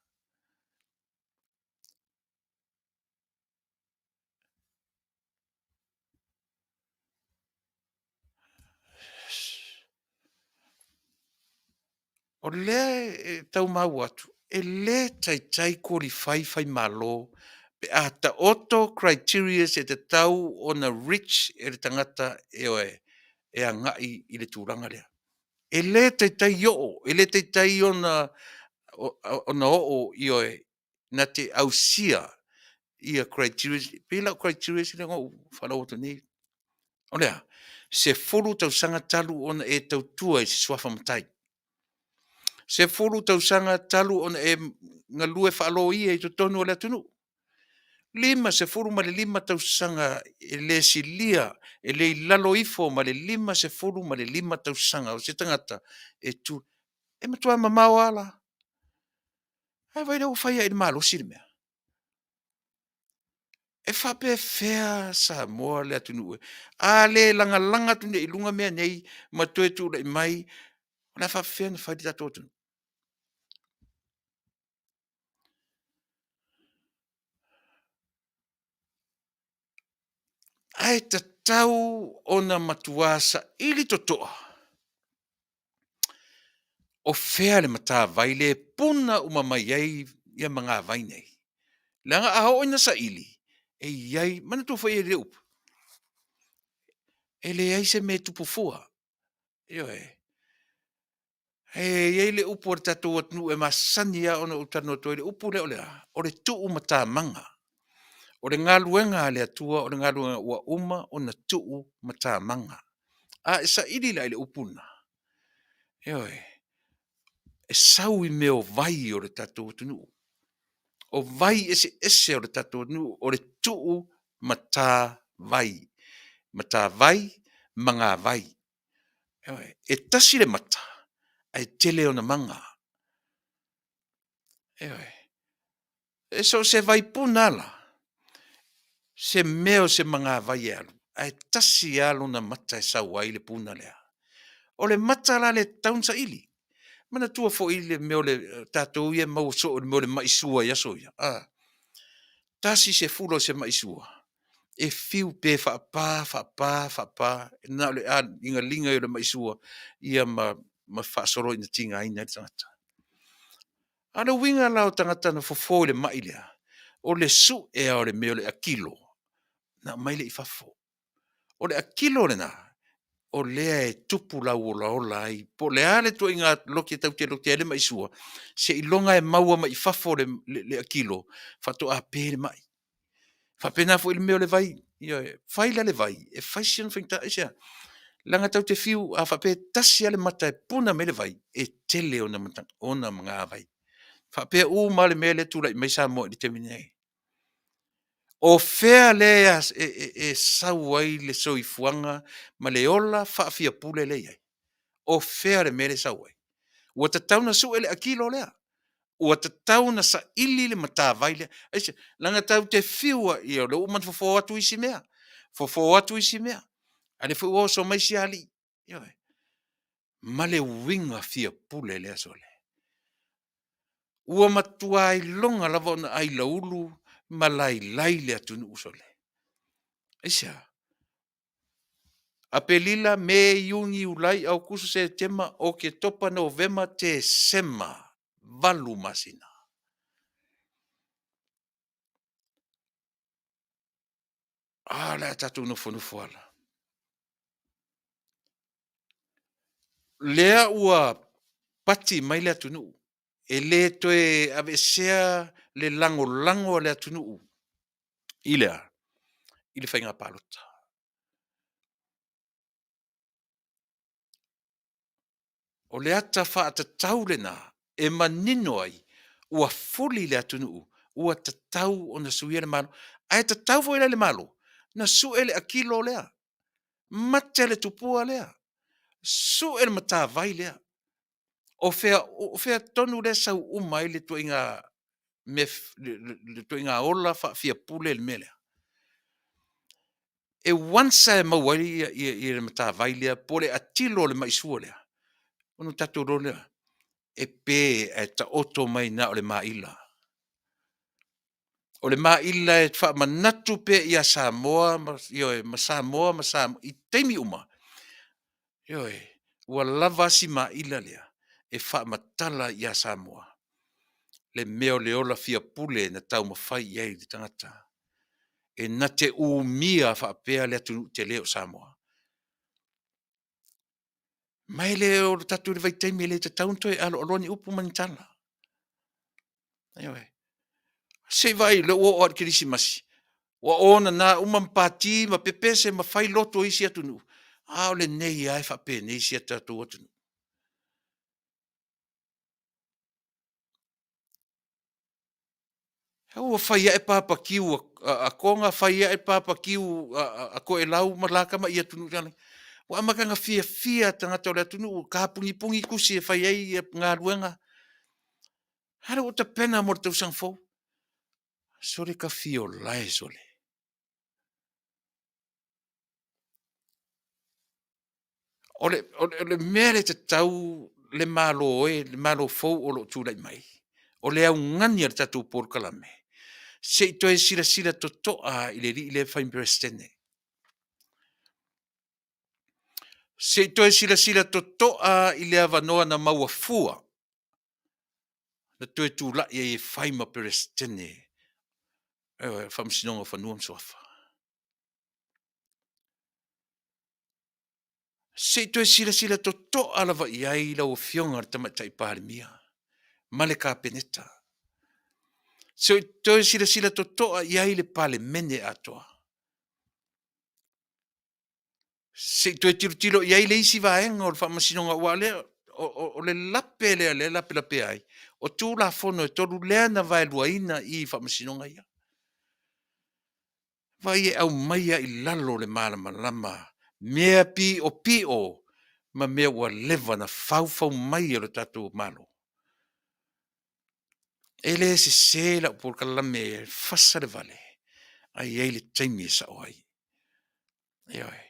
O lea e tau maua atu, e le taitai qualify faimalo pe a taoto criterias e tatau ona reach e le tagata ioe, e agai i le tulaga lea. E le taitai oo, e le taitai ona oo, ioe, na te ausia ia criterias. E pei la o criterias ia na ou folau atu nei. O le a? 10 tausaga talu ona e tautua i se suafa matai. 10 tausaga talu ona e galue faa-loia i totonu o le atunuu. 55 tausaga e le silia, e le i lalo ifo ma le 55 tausaga o se tagata e e matua mamao lava la. Ae vaai o lea ua fai lava i le malosi le mea. E faapefea Samoa le atunuu e? A le lagalaga atu nei i luga mea nei ma toe tulai mai, o le a faapefea ona fai le tatou atunuu? Ae tatau ona matua saili totoa o fea le matavai lea e puna uma mai ai magavai nei. Leaga a oo ina saili, e i ai, manatua foi e i ai le upu, e leai se mea e tupu fua. Ioe. E i ai le upu a le tatou atunuu e masani lava ona ou talanoa atu ai, o le upu lea o le a? O le tuumatamaga. O le galuega a le Atua o le galuega ua uma ona tuumatamaga. A e saili la i le upu lena, ioe, e sau i mea o vai o le tatou atunuu. O vai eseese o le tatou atunuu o le tuumatavai, matavai, magavai. Ioe. E tasi le mata ae tele ona maga. Ioe. E so o se vaipuna lava la, se mea o se magavai e alu, ae tasi lava lona mata e sau ai le puna lea. O le mata la lea e tatau ona saili. Manatua foi le mea o tatou ia e maua soo i le mea o le mai sua i aso ia, a, tasi se fula o se mai sua, e fiu pe faapa, faapa, faapa, na o le ligliga ai o le mai sua ia ma ma faasolo ina tigaina ai le tagata. A o le uiga la o tagata na fofo i le mai lea, o le su'e o le mea o le akilo na aumai lea i fafo. O le akilo lena o lea e tupu lauolaola ai po o le a le ituaiga lote tatou te lote ai le mai sua, seiloga e maua mai fafo le akilo faatoa pe le mai. E faapena foi le mea o le vai. Ioe, fai la le vai e fai sina faigata. Aisea? Leaga tatou te fiu, a faapea e tasi lava le mata e puna mai ai le vai, e tele ona magavai. Faapea uma lava le mea lea e tulai mai Samoa i le taimi nei. O fea lea e sau ai le soifuaga ma le ola faafiapule lea e i ai? O fea le mea lea e sau ai? Ua tatau ona sue le akilo lea, ua tatau ona saili le matavai lea. Aisea? Leaga tatou te fiu lava, ia o lea ua uma ona fofo atu isi mea, fofo atu isi mea, a o lea foi ua oso mai isi alii. Ioe. Ma le uiga fiapule lea sole. Ua matua iloga lava ona ailaulu ma lailai le atunuu sole. Aisea? Aperila, Me, Iuni, Iulai, Aokuso, Setema, Oketopa, Novema, Tesema, 8 masina. A o le a tatou nofonofo lava la? Lea ua pati mai le atunuu, e le toe aveesea le lagolago a le atunuu i le a? I le faiga palota. O le ata faatatau lena e manino ai ua fuli le atunuu ua tatau ona suia le Malo. Ae tatau foi la i le Malo ona sue le akilo lea, mate le tupua lea, sue le matavai lea. O fea tonu lea e sau uma ai le ituaiga mea, le ituaiga ola faafiapule le mea lea? E once lava e maua ai le matavai lea po o le atilo o le mai sua lea, ona tatou iloa lea, e pe ae taoto mai na o le maila. O le maila e faamanatu pea ia Samoa, ioe, ma Samoa ma Samoa i taimi uma, ioe, ua lava a si maila lea e faamatala ia Samoa le mea o le ola fiapule na taumafai i ai le tagata e na te umia faapea le atunuu tele o Samoa. Ma e le o tatou i le vaitaimi e le tatau ona toe aloaloa ni upu ma ni tala. Ioe. Se i vaai, o lea ua oo lava i le Kerisimasi ua onana uma ma pati ma pepese ma fai lotu e isi atunuu, a o lenei lava e faapenei si a tatou atunuu. Ua fai ae papakiu a Toga fai ae papakiu a Toelau ma la tamai atunuu. Ua amata ona fiafia tagata o le atunuu, tapunipuni tusi e fai ai galuega. A lea ua tapena mo le tausaga fou. Sole tafiola e sole. O le mea lea e tatau le Malo e, le Malo fou o lo o tulai mai, o le augani a le tatou polokalame, se i toe silasila totoa i le alii lea e fai ma Peresetene. Se i toe silasila totoa i le avanoa na maua fua na toe tulai ai e fai ma Peresetene o le Faamasinoga o Fanua ma Suafa. Se i toe silasila totoa lava i ai lau Afioga i le Tamaitai Palemia ma le Kapeneta. Se i toe silasila totoa i ai le Palemene atoa. Se i toe tilotilo i ai le isi vaega o le Faamasinoga, aua o lea o le lape lea o lea e lapelapea ai, o Tulafono e 3 lea na vaeluaina i i faamasinoga ia. Vaai e aumai lava i lalo o le malamalama mea piopio ma mea ua leva ona faufau mai e lo tatou Malo. E le sese lau polokalame e fasa le vale, ae i ai le taimi e sao ai. Ioe.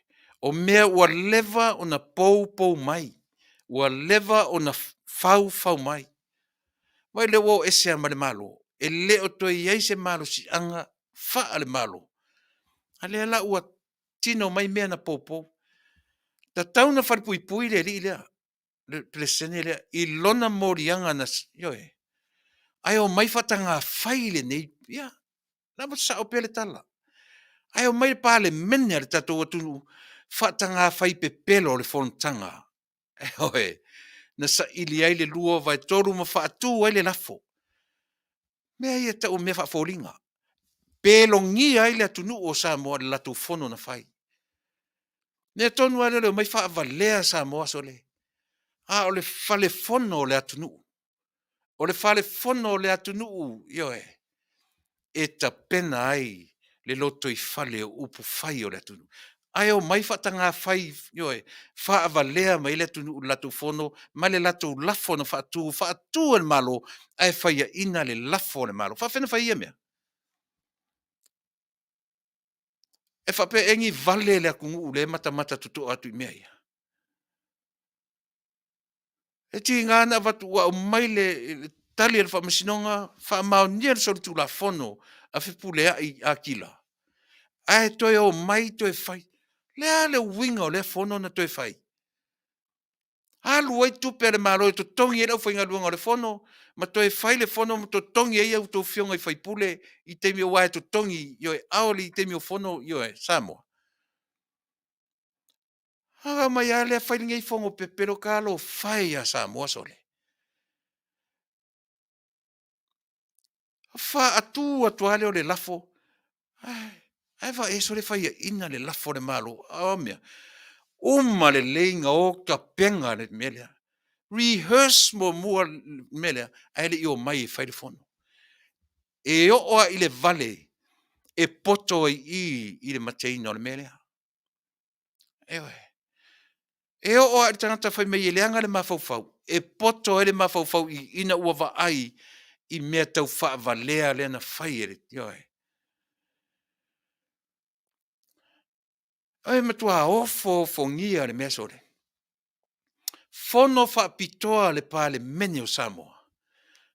O mea ua leva ona poupou mai, ua leva ona faufau mai. Vaai o lea ua o ese lava ma le Malo, e le o toe i ai se malosiaga faale-Malo, a o lea la ua tino mai mea na poupou. E tatau ona falepuipui le alii lea. Le Peresetene lea i lona moliaga na, ioe, ae omai faatagafai lenei, ia, la ua sao pea le tala. Ae omai le Palemene a le tatou atunuu faatagafai pepelo le fonotaga, ioe, na saili ai le 2/3 ma faatu ai le lafo. Mea ia e tau o mea faafoliga, pelogia ai le atunuu o Samoa i le latou fono na fai. O le mea tonu lava lea o le omai faavalea Samoa sole, a o le fale fono o le atunuu. O le fale fono o le atunuu, ioe, e tapena ai le lotoifale o upufai o le atunuu. Ae omai faatagafai, ioe, faavalea mai ai le atunuu i le latou fono ma le latou lafo na faatu, faatu e le Malo ae faiaina le lafo a le Malo. E faapefea ona fai ia mea? E faapea ea ni vale le atunuu lea e matamata totoa atu i mea ia? E tiga ona avatu ua aumai le tali a le Faamasinoga faamaonia le solitulafono a Fepuleai Atilla, ae toe omai toe fai. O le a le uiga o lea fono na toe fai? Alu ai tupe a le Malo e totogi ai le aufaigaluega o le fono ma toe fai le fono ma totogi ai a outou afioga i sui usufono i taimi aua e totogi, ioe, hourly i taimi o fono, ioe, Samoa. Ona omai lava lea fai lenei fono pepelo. Talofa e ia Samoa sole! Faatu atu lava lea o le lafo, ae vaai i ai sole faiaina le lafo a le Malo. A o a mea? Uma lelei ona o tapena le mea lea, rehearse muamua le mea lea ae le i omai e fai le fono. E oo lava i le vale e poto ai i i i le mateina o le mea lea. Ioe. E oo lava i le tagata fai mai e leaga le mafaufau, e poto ai le mafaufau ina ua vaai i mea tau faavalea lea na fai e le, ioe. E matua ofoofogia le mea sole. Fono faapitoa a le Palemene o Samoa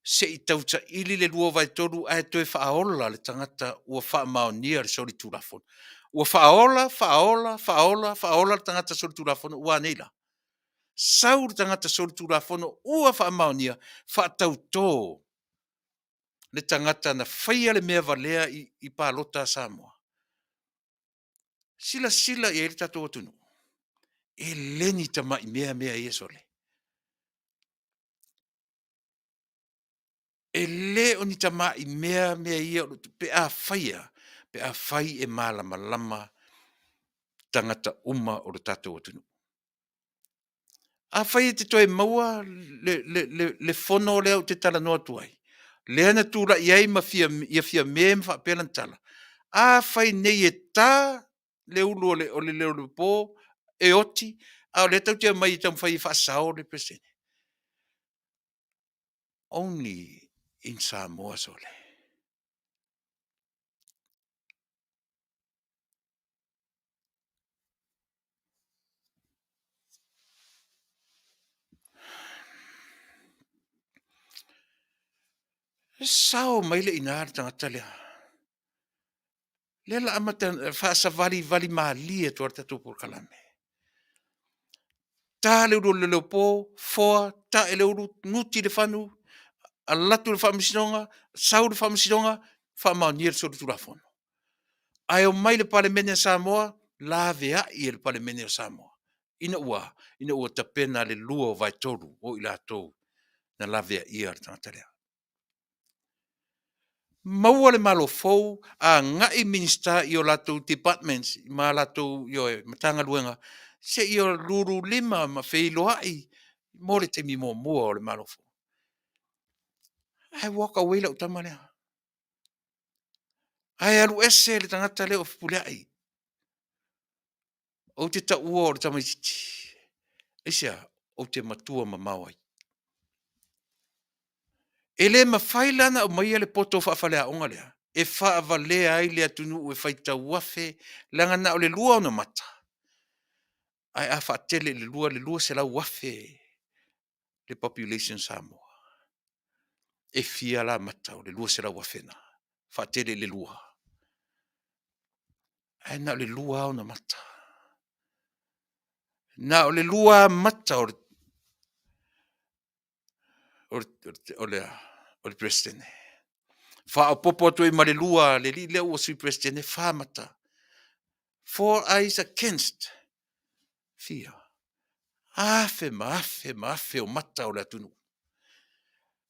se i tausaili le 2/3 ae toe faaola le tagata ua faamaonia le solitulafono. Ua faaola, faaola, faaola, faaola le tagata solitulafono ua a nei la? Sau le tagata solitulafono ua faamaonia, faatauto le tagata na faia le mea valea i palota a Samoa. Silasila i ai le tatou atunuu? E le ni tamai mea mea ia sole. E le o ni tamai mea mea ia pe afai e malamalama tagata uma o le tatou atunuu. Afai e te toe maua le fono lea ou te talanoa atu ai, lea na tulai ai Fiame ma faapea lana tala, afai nei e ta le ulu o le leleolepo e oti, a o lea tatou te omai e taumafai e faasao le Peresetene. Only in Samoa sole. E sao mai lea i ina le tagata lea, lea o le a amata e faasavalivali malie atu lava le tatou polokalame. Ta le ulu o le leleopo, foa, tae le ulu, nuti le fagu, alu atu i le faamasinoga, sau le faamasinoga, faamaonia le solitulafono. Ae omai i le Palemene a Samoa, laveai e le Palemene o Samoa. Ina ua a? Ina ua tapena le 2/3 o i latou na laveaia le tagata lea. Maua le Malo fou, agai Minisita i o latou departments ma latou, ioe, Matagaluega seia lululima ma feiloai mo le taimi muamua o le Malo fou. Ae walk away lau tama lea. Ae alu ese le tagata lea o Fepuleai. Ou te taua o le tamaitiiti. Aisea? Ou te matua mamao ai. E le mafai la ona aumaia le poto faafaleaoga lea e faavalea ai le atunuu e faitau afe, leaga na o le lua ona mata, ae a faatele i le 2, le 200,000 le population o Samoa. E fia la mata o le 200,000 lena? Faatele i le 2. Ae na o le lua lava ona mata. Na o le lua lava mata o le O le, o le, o le Peresetene. Faaopoopo atu ai ma le lua a le alii lea ua Sui Peresetene, fa mata. Four eyes against. Fia. Afe ma afe ma afe o mata o le atunuu.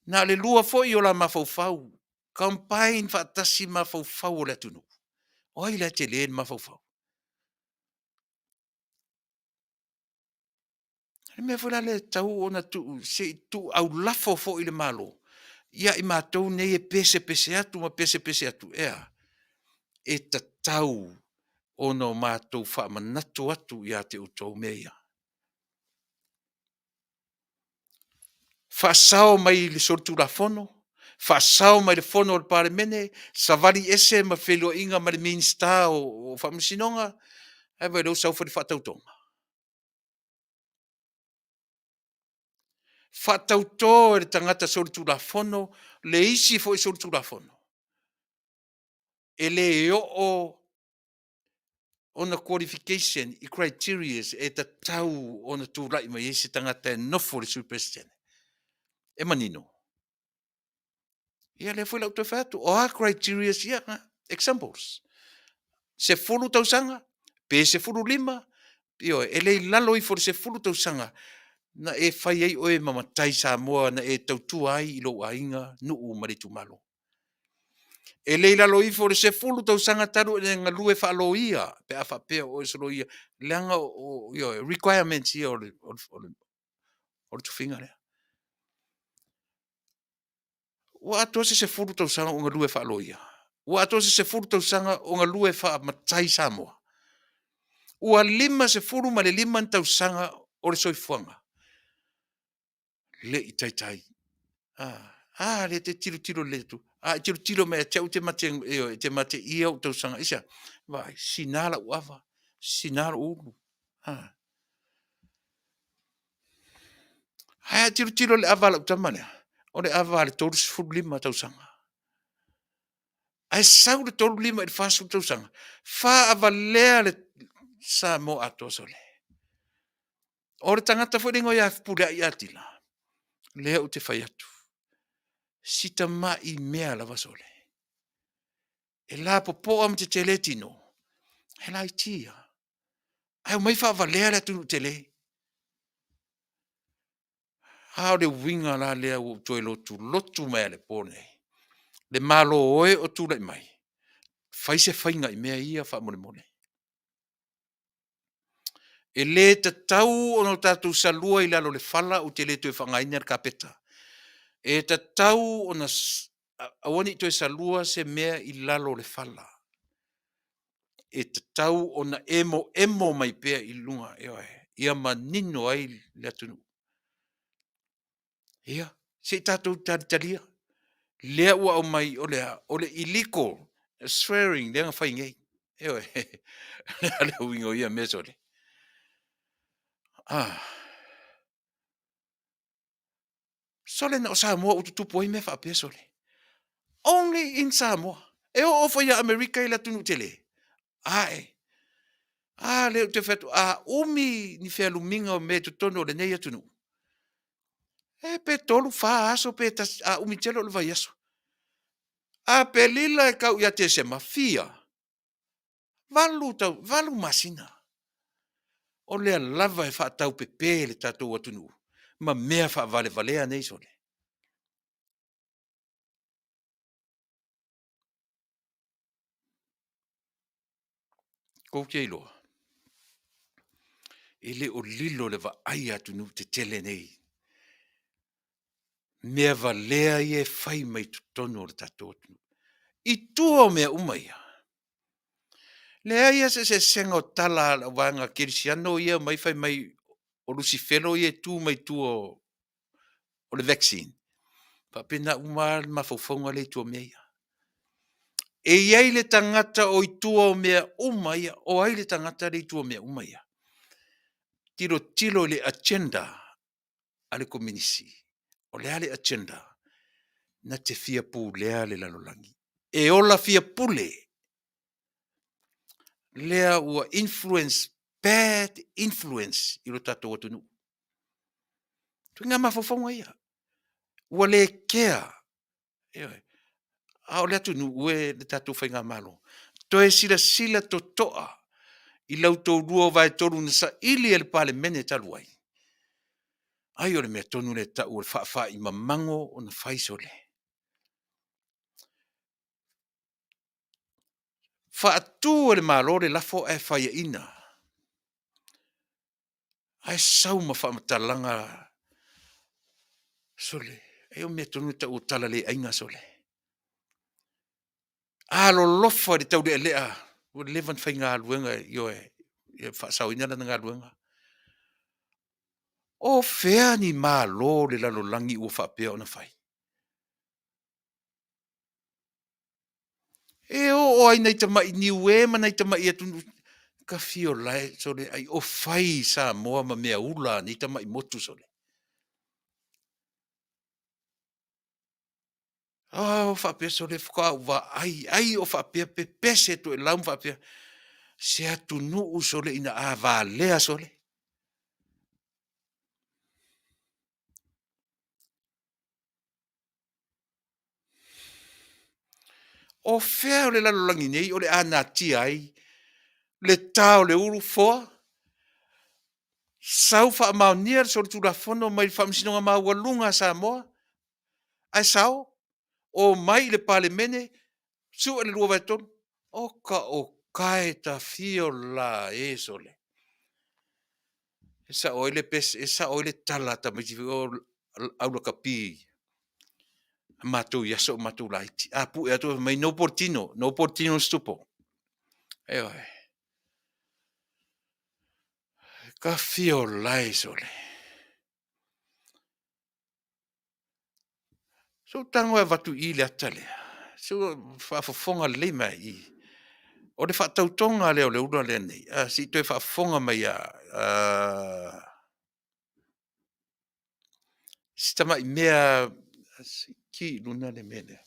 Na o le lua foi o la mafaufau, combine faatasi mafaufau o le atunuu. O ai la e tele le mafaufau? O le mea foi la lea e tatau ona tuu, se i tuu aulafo foi i le Malo ia i matou nei e pesepese atu ma pesepese atu, e a? E tatau ona o matou faamanatu atu ia te outou mea ia. Faasao mai le solitulafono, faasao mai le fono a le Palemene, savali ese ma feiloaiga ma le Minisita o Faamasinoga, ae vaai o lea ua sau fai le faatautoga. Faatauto e le tagata solitulafono le isi foi solitulafono, e le oo ona qualification i criterias e tatau ona tulai mai ai se tagata e nofo i le Sui Peresetene. E manino? Ia lea foi la ou toe fai atu, o a criterias ia? Examples. 10 tausaga pe 15? Ioe, e le i lalo ifo o le 10 tausaga na e fai ai oe ma matai Samoa na e tautua ai i lou aiga, nuu ma le itumalo. E le i lalo ifo o le 10 tausaga talu ona e galue faa-loia pe a faapea o oe o se loia, leaga o requirements ia o le tofiga lea. Ua atoa se 10 tausaga o ou galue faa-loia? Ua atoa se 10 tausaga o galue faa-matai Samoa? Ua 55 tausaga o le soifuaga, le i taitai. A lea e te tilotilo lelei atu. A e tilotilo mai ia te au, ioe, e te mateia ou tausaga. Aisea? Vaai, sina lau ava, sina lou ulu. Ae a tilotilo i le ava a lau tama lea, o le ava a le 35 tausaga. Ae sau le 35 i le 40 tausaga, faaavalea le Samoa atoa sole. O le tagata foi lea e igoa ia Fepuleai Atilla, lea ou te fai atu, si tamai mea lava sole, e lapopoa ma tetele tino, ae laiti lava. Ae omai faavalea le atunuu tele. A o le uiga la lea ua ou toe lotulotu mai lava i le po lenei, le Malo e o tulai mai, fai se faiga i mea ia faamolemole. E le tatau ona tatou salua i lalo o le fala, ou te le toe faaaogaina le kapeta. E tatau ona aua ne i toe salua se mea i lalo o le fala. E tatau ona emoemo mai pea i luga, ioe, ia manino ai le atunuu. Ia, se i tatou talitalia, lea ua aumai o le a? O le illegal swearing lea na fai nei. Ioe. O le a le uiga o ia mea sole? Sole na o Samoa ua tutupu ai mea faapea sole. Only in Samoa. E oo foi ia Amerika i le atunuu tele, ae a lea ou te fai atu, a umi ni fealumiga o mea i totonu o lenei atunuu, e pe tolu, fa aso pe tasi, a umi tele o le vaiaso. Aperila e tau ia Tesema, fia? 8 masina. O lea lava e faataupepe le tatou atunuu ma mea faavalevalea nei sole. Tou te iloa, e le o lilo i le vaai a atunuu tetele nei mea valea ia e fai mai totonu o le tatou atunuu. I tua o mea uma ia, leai lava se eseesega o tala a le auvaega kerisiano ia e omai fai mai o Lusifelo ia e tu mai tua o le vaccine, e faapena uma lava le mafaufauga lea i tua o mea ia. E i ai le tagata o i tua o mea uma ia. O ai le tagata lea e i tua o mea uma ia? Tilotilo i le agenda a le Kominisi. O le a le agenda? Na te fia pulea le lalolagi, e ola fia pule lea ua influence, bad influence i lo tatou atunuu. Ituaiga mafaufauga ia. Ua le kea, ioe, a o le atunuu e le tatou faigamalo. Toe silasila totoa i la outou 2/3 na saili e le Palemene talu ai, ai o le mea tonu lea e tau o le faafaimamago ona fai sole. Faatu e le Malo le lafo ae faiaina, ae sau ma faamatalaga sole, ai o mea tonu ia e tau o tala le aiga sole. Alolofa i le taulealea ua leva ona faigaluega, ioe, ia faasaoina lana galuega. O fea ni Malo o le lalolagi ua faapea ona fai? E oo lava i nai tamai Niue ma nai tamai atunuu, ta fia o la e, sole ai o fai Samoa ma meaula a nei tamai motu sole. A ou faapea sole, faatoa ou vaai, ai o faapea pepese toelau ma faapea, se atunuu sole ina a valea sole, o fea o le lalolagi nei o le a natia ai le ta o le ulu foa, sau faamaonia le solitulafono mai le Faamasinoga Maualuga a Samoa, ae sao, omai i le Palemene, sue le 2/3. Oka oka e, ta fia o la e sole. E sao ai le pese, e sao ai le tala a tamaiti foi ia o aulakapi a matou i aso a o matou laiti. A pue atu ae fai mai no politino, no politino stupo. Ioe. Ta fia o lae sole. Se i ou tago e avatu i i le ata lea, se i ou faafofoga lelei mai i i. O le faatautoga lea o le ula lea nei, se i toe faafofoga mai lava si tamai mea lava, se i ki i luga le mea lea.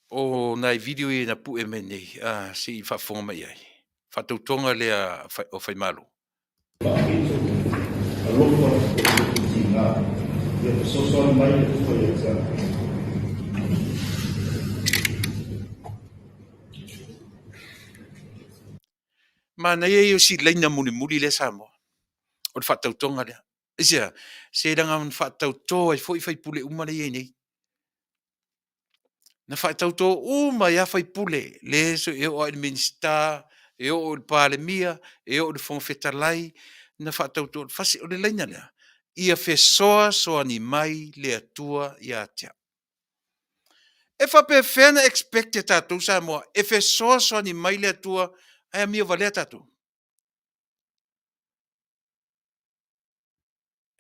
O nai video ia na pue mai nei, se i faafofoga mai i ai. Faatautoga lea o Faimalo. Faapito, alofa o le loto tiga, ia fesoasoani mai le Atua ia te au. Manaia ia o si laina mulimuli lea Samoa, o le faatautoga lea. Aisea? Se leaga na faatauto ai foi sui usufono uma lea e i ai nei. Na faatauto uma ai lava sui usufono, e oo lava i le Minisita, e oo i le Palemia, e oo i le Fofoga Fetalai, na faatauto, o le laina lea, ia fesoasoani mai le Atua ia te au. E faapefea ona expect e tatou Samoa e fesoasoani mai le Atua ae amio valea tatou?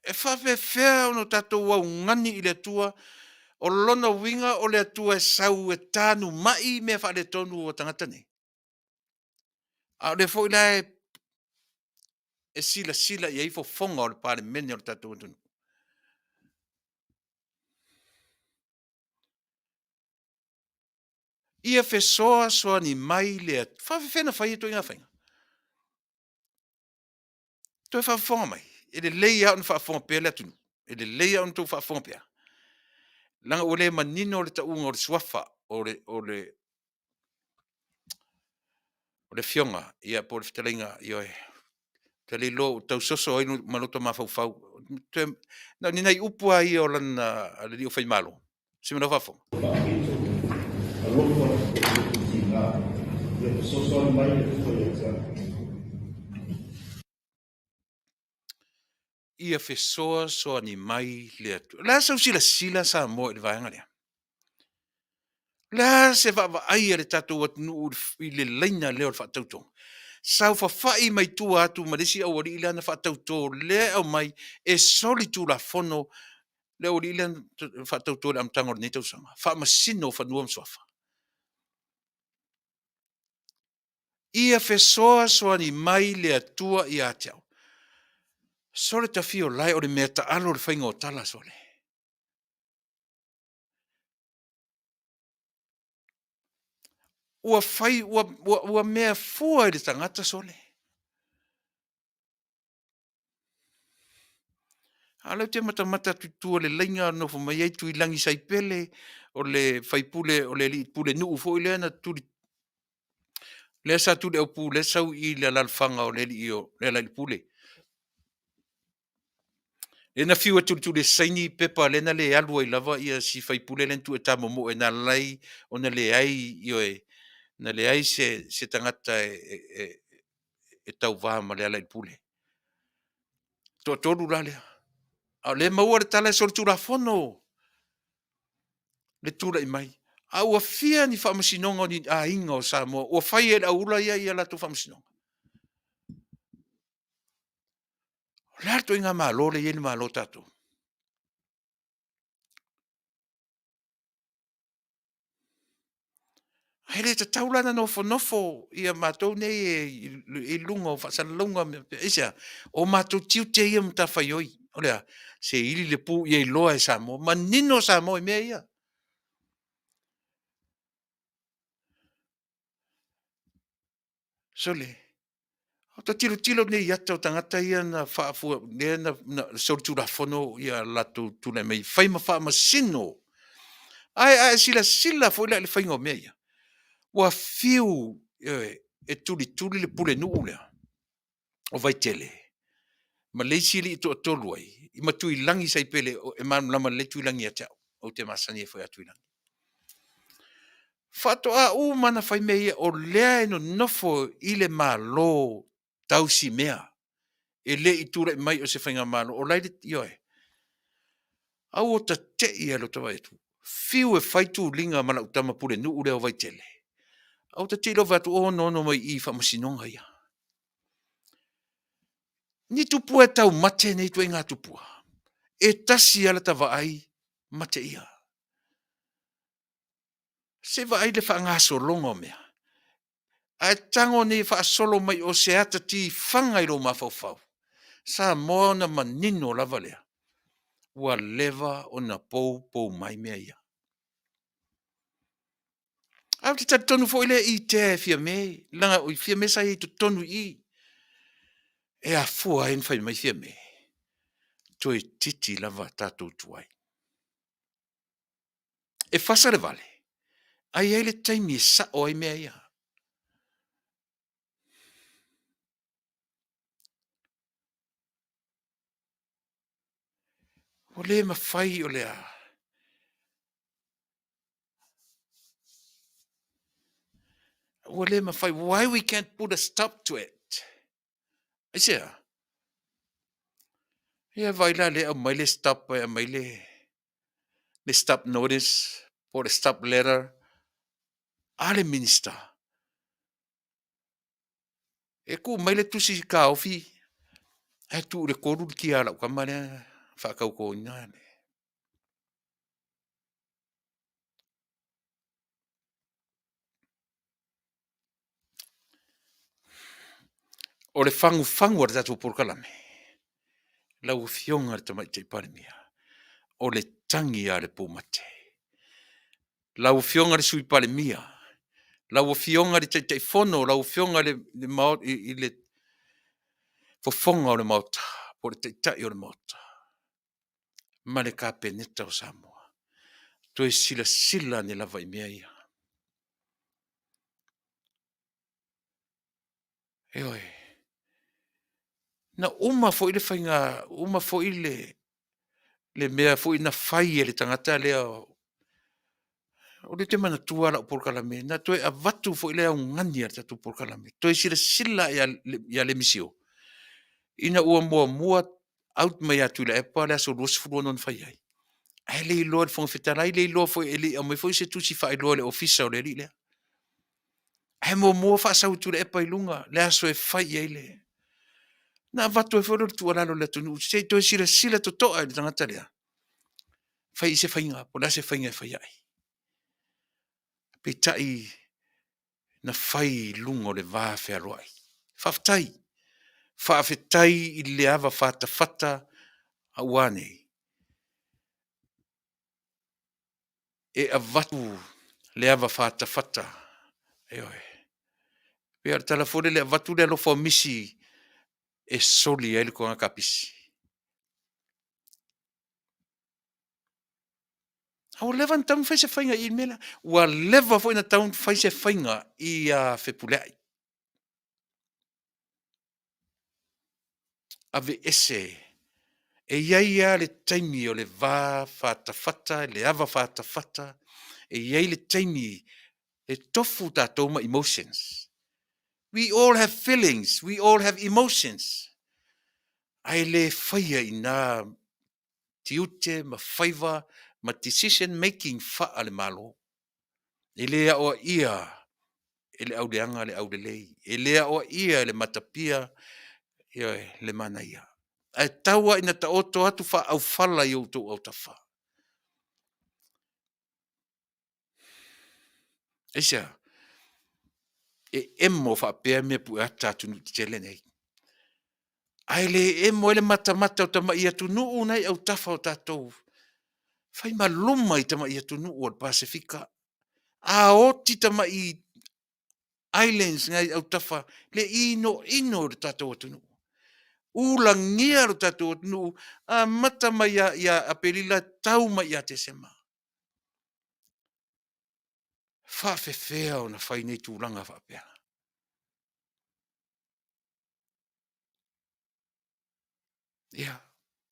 E faapefea ona tatou augani i le Atua? O lona uiga o le Atua e sau e tanumai mea faaletonu o tagata nei? A o lea foi la e silasila i ai fofoga o le Palemene o le tatou atunuu. Ia fesoasoani mai le Atua. E faapefea ona fai ia ituaiga faiga? Toe faafofoga mai, e lelei lava ona faafofoga pea le atunuu. E lelei lava ona outou faafofoga pea, leaga ua le manino le tauga o le suafa o le Afioga ia po o le Fetalaiga, ioe. Ou te le iloa ua tau soso ai ma lota mafaufau. Na o ni nai upu lava ia o le alii o Faimalo. Se i meamanu o faafofoga. Faapito, alofa o le loto tiga, ia fesoasoani mai le Atua ia te au. Ia fesoasoani mai le Atua. O le a sau silasila Samoa i le vaega lea? O le a se vaavaai a le tatou atunuu i le laina lea o le faatautoga? Saofafai mai tua atu ma le isi aualii lea na faatauto lea e aumai e solitulafono le aualii lea na faatauto i le amataga o lenei tausaga, Faamasino o Fanua ma Suafa. Ia fesoasoani mai le Atua ia te au. Sole tafio lae, o le mea taalo le faiga o tala sole. Ua fai, ua, ua, ua mea fua i le tagata sole. A o lea ou te matamata atu i tua i le laina na nofo mai ai Tuilagi Saipele, o le faipule o le alii pulenuu foi lea na tuli, lea sa tuliaupu lea sau i le alaalafaga o le alii o Lealailepule. Lea na fiu e tulituli e saini pepa lea na le alu ai lava ia si faipule lea na tuu e ta momoe na ala ai ona leai, ioe, na leai se tagata e tauva ma Lealailepule. Toatolu la lea, a o lea e maua le tala e solitulafono le tulai mai. A ua fia ni faamasinoga o ni aiga o Samoa ua fai e le auula ia ia latou faamasinoga? O le a le ituaiga Malo lea e i ai le Malo o tatou? Ae le tatau la ona nofonofo ia matou nei i luga o faasalalauga. Aisea? O matou tiute ia ma matafaioi. O le a? Se ili le pu ia iloa e Samoa, manino Samoa i mea ia. Sole, ua ta tilotilo nei i ata o tagata ia na faafua lea na solitulafono ia latou tulai mai e fai ma faamasino. Ae a e silasila foi la i le faiga o mea ia, ua fiu, ioe, e tulituli le pulenuu lea o Vaitele ma le isi alii e toatolu ai ma Tuilagi Saipele e malamalama lelei Tuilagi ia te au, ou te masani ai foi ia Tuilagi. Faatoa uma lava ona fai mea ia o lea e nonofo i le Malo tausimea, e le i tulai mai o se faigamalo o la e i le, ioe. Ae ua ta te i lava i lota vaai atu, fiu e fai tuliga ma lau tama pulenuu lea o Vaitele, ae ua ta te i loa vaai atu o onoono mai i i i faamasinoga ia. Ni tupua e taumate nei ituaiga tupua? E tasi lava lata vaai, mate ia. Se i vaai le faagasologa o mea? Ae tago nei e faasolo mai o se ata tifaga i lou mafaufau, Samoa ona manino lava lea, ua leva ona poupou mai mea ia. Ae ou te talitonu foi lea i tea e Fiame, leaga o Fiame sa i ai i totonu i i, e afua ai ona fai mai Fiame, toeitiiti lava tatou tuai. E fasa le vale, ae i ai le taimi e sao ai mea ia. Ua le mafai o le a? Ua le mafai. Why we can't put a stop to it? Aisea? Ia vaai la o lea e aumai le stop, e aumai le stop notice po o le stop letter a le Minisita. E tuu mai le tusi taofi ae tuu i le 3 le kia a lau tama lea e faatautoina. O le fagufagu a le tatou polokalame, lau Afioga i le Tamaitai Palemia, o le tagi lava o le pumate. Lau Afioga i le Sui Palemia, lau Afioga i le Taitaifono, lau Afioga i le Fofoga o le Maota po o le Taitai o le Maota ma le Kapeneta o Samoa, toe silasila ane lava i mea ia. Ioe. Na uma foi le faiga, uma foi le mea foi na fai e le tagata lea, o lea ou te manatua lau polokalame, na toe avatu foi le augani a le tatou polokalame, toe silasila ia Lemisio ina ua muamua out mai ia Tuilaepa le aso 26 na fai ai, ae le iloa e le Fofoga Fetalai, le iloa foi e le i aumaia foi se tusi faailoa e le Ofisa o le alii lea. Ae muamua faasau e Tuilaepa i luga le aso e fai i ai le... Ona avatu ai foi lea o le tuualalo i le atunuu, se i toe silasila totoa i le tagata lea, fai i ai se faiga, po o le a se faiga e fai ai. Peitai na fai i luga o le vafealoai. Faafetai. Faafetai i le ava fatafata a ua a nei? E avatu le ava fatafata Ioe. Pei o le tala foi lele e avatu le alofa o misi e soli ai le toga kapisi. A ua leva ona tatau ona fai se faiga i le mea lea. Ua leva foi ona tatau ona fai se faiga ia Fepuleai. Aveese. E i ai lava le taimi o le va fatafata, le ava fatafata, e i ai le taimi e tofu tatou ma emotions. We all have feelings, we all have emotions. Ae le faia i na tiute ma faiva ma decision making faale-Malo. E le aoaia e le auleaga le aulelei, e le aoaia e le matapia, ioe, le manaia. Ae tau lava ina taoto atu faaaufala i outou autafa. Aisea? E emo faapea mea pueata a atunuu tetele nei, ae le emo ai le matamata o tamai atunuu na e i autafa o tatou. Fai ma luma i tamai atunuu o le Pasefika. A oti tamai islands na i autafa le inoino i le tatou atunuu. Ulagia lo tatou atunuu amata mai ia Aperila tau mai ia Tesema. E faapefea ona fai nei tulaga faapea? Ia,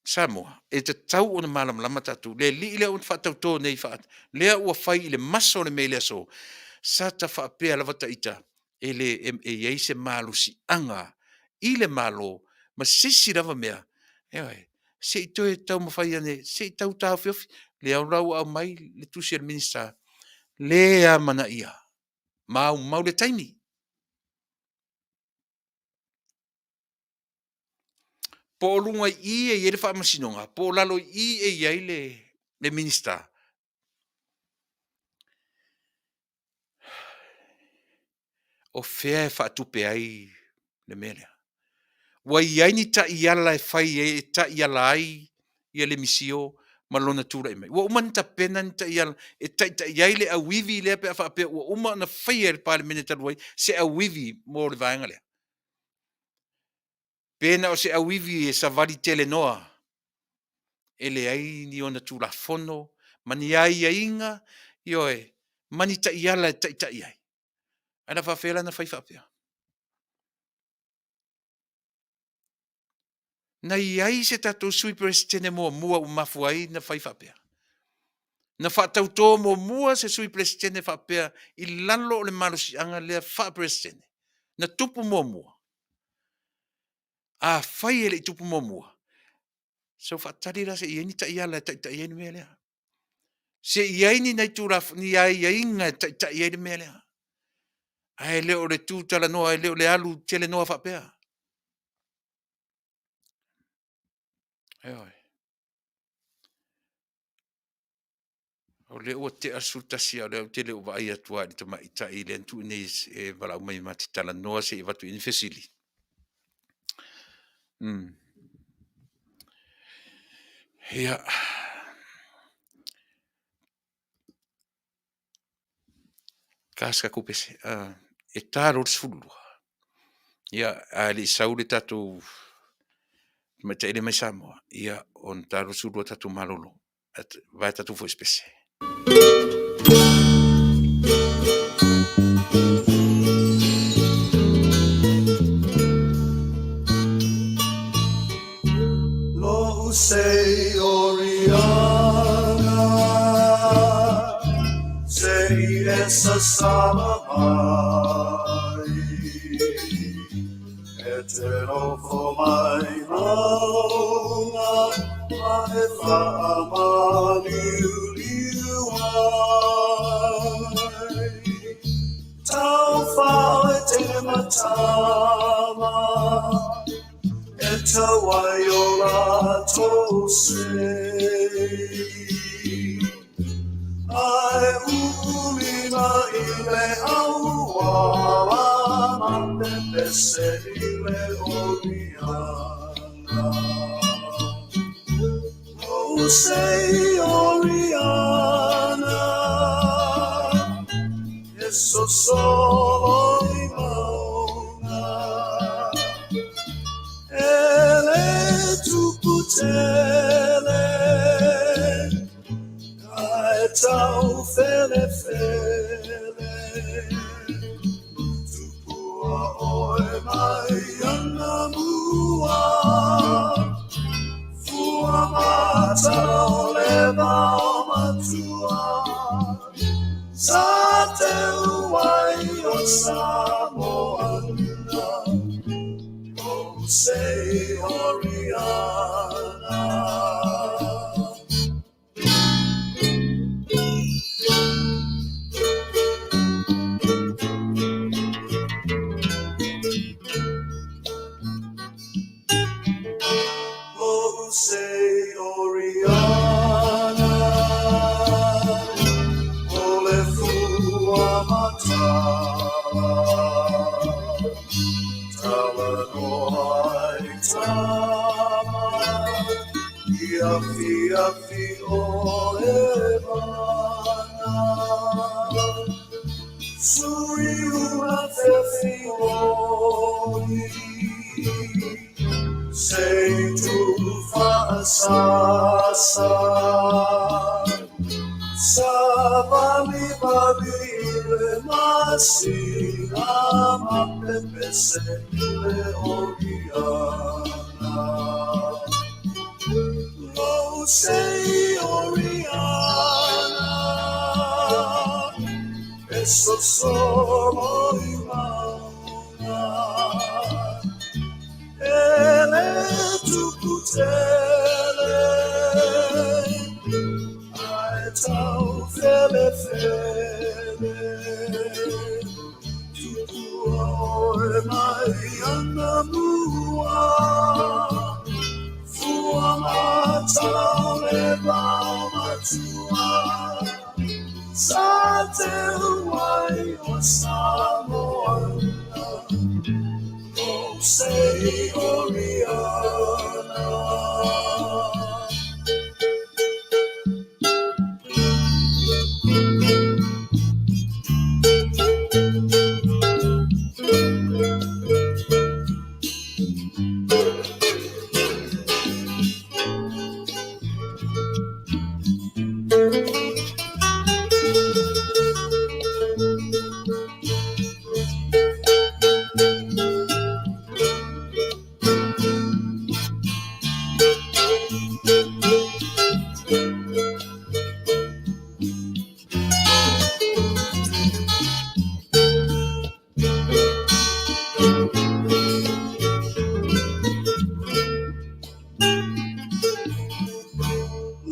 Samoa, e tatau ona malamalama tatou. Le alii lea ua faatauto nei, lea ua fai i le maso o le mea i le aso, sa ta faapea lava ita, e le e i ai se malosiaga i le Malo ma se isi lava mea, ioe, se i toe taumafai ane se i tau taofiofi. Lea la ua aumai le tusi a le Minisita, le amanaia, maumau le taimi. Po o luga i i e i ai le Faamasinoga, po o lalo i i e i ai le Minisita, o fea e faatupe ai le mea lea? Ua i ai ni taiala e fai ai e taiala ai le misio ma lona tulai mai? Ua uma ona tapena ni taiala e taitai ai le auivi lea pe a faapea ua uma ona faia e le Palemene talu ai se auivi mo le vaega lea? Pe na o se auivi e savali telenoa e leai ni ona Tulafono ma ni aiaiga, ioe, ma ni taiala e taitai ai. Ae o le a faapefea la ona fai faapea? Na i ai se tatou Sui Peresetene muamua ua mafua ai ona fai faapea? Na faatauto muamua se Sui Peresetene faapea i lalo o le malosiaga lea faa-Peresetene? Na tupu muamua? Afai e le i tupu muamua, sau faatali la se i i ai ni taiala e taitai ai le mea lea. Se i i ai ni nai Tulafono ni aiaiga e taitai ai le mea lea. Ae le o le tutalanoa, e le o le alu telenoa faapea. Ioe. O lea ua tea le 11 a o lea ou te le o vaai atu lava i le tamaitai lea na tuu nei e valaau mai ma te talanoa se i avatu i ai ni fesili. Ia, ta se tatou pese, e ta loa le 12, ia ae le i sau le tatou tamaitai lea mai Samoa, ia ona ta loa lea o le 12 tatou malolo, vae tatou foi i se pese. Taufelefele. Tupua oe mai anamua, Fua matala o le vao matua, Sa te uai o Samoana, O sei Oriana. O sei Oriana, O le fua matala, Talanoa i tama, I afiafi o e mana. Sui una fefioni, Sei tu faasasa, Sa vali vali le masina ma pepese le Oriana. Lo sei Oriana, E so solo i mauna, E le tuputele, Ae tau fele fele, Tupua oe mai anamua, Fua matala o le vao matua, Sa te uai o Samoana, O sei Oriana.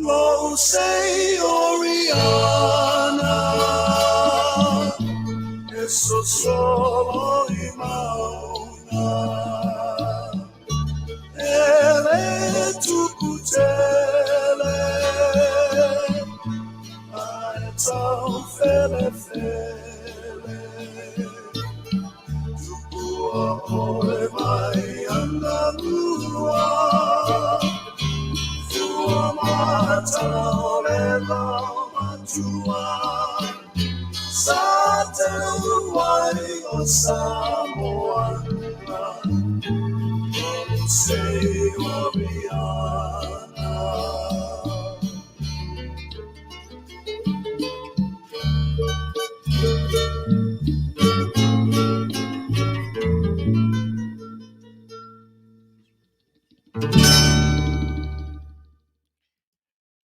Lo sei Oriana, E so solo i mauna, E le tuputele, Ae tau fele fele, Tupua oe mai anamua, Fua matala o le vao matua, Sa te uai o Samoana, O sei Oriana.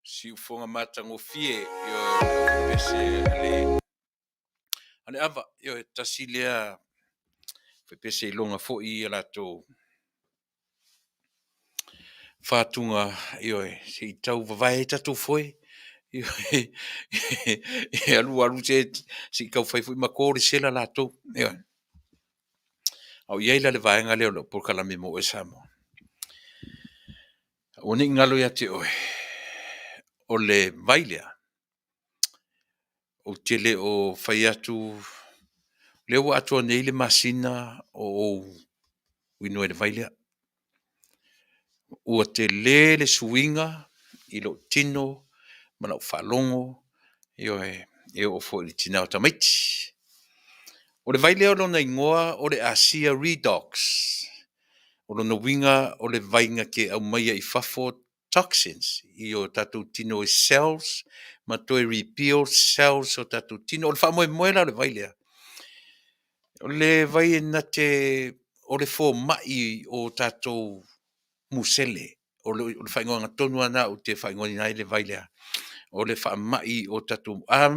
Siufoga matagofie, ioe, o le pese a le a le ava, ioe, tasi lea pese iloga foi ia latou fatuga, ioe, se i tau vavae ai tatou foe, ioe, e alu alu se i tau fai foi ma to le sela latou, ioe. A o i ai la le vaega lea o lau polokalame mo oe Samoa. Aua ne i galo ia te oe, o le vai lea, ou te le o fai atu, lea ua atoa nei le masina o ou inu ai i le vai lea. Ua tele le suiga i lou tino ma lau faalogo, ioe, e oo foi i le tina o tamaiti. O le vai lea o lona igoa o le Asia Redox. O lona uiga o le vai na te aumaia i fafo. toxins i o tatou tino i cells ma toe rebuild cells o tatou tino. O le faamoemoe la o le vai lea, o le vai e na te o le fomai o tatou musele. O le faaigoaga tonu lava lena ou te faaigoaina ai le vai lea. O le faamai o tatou, a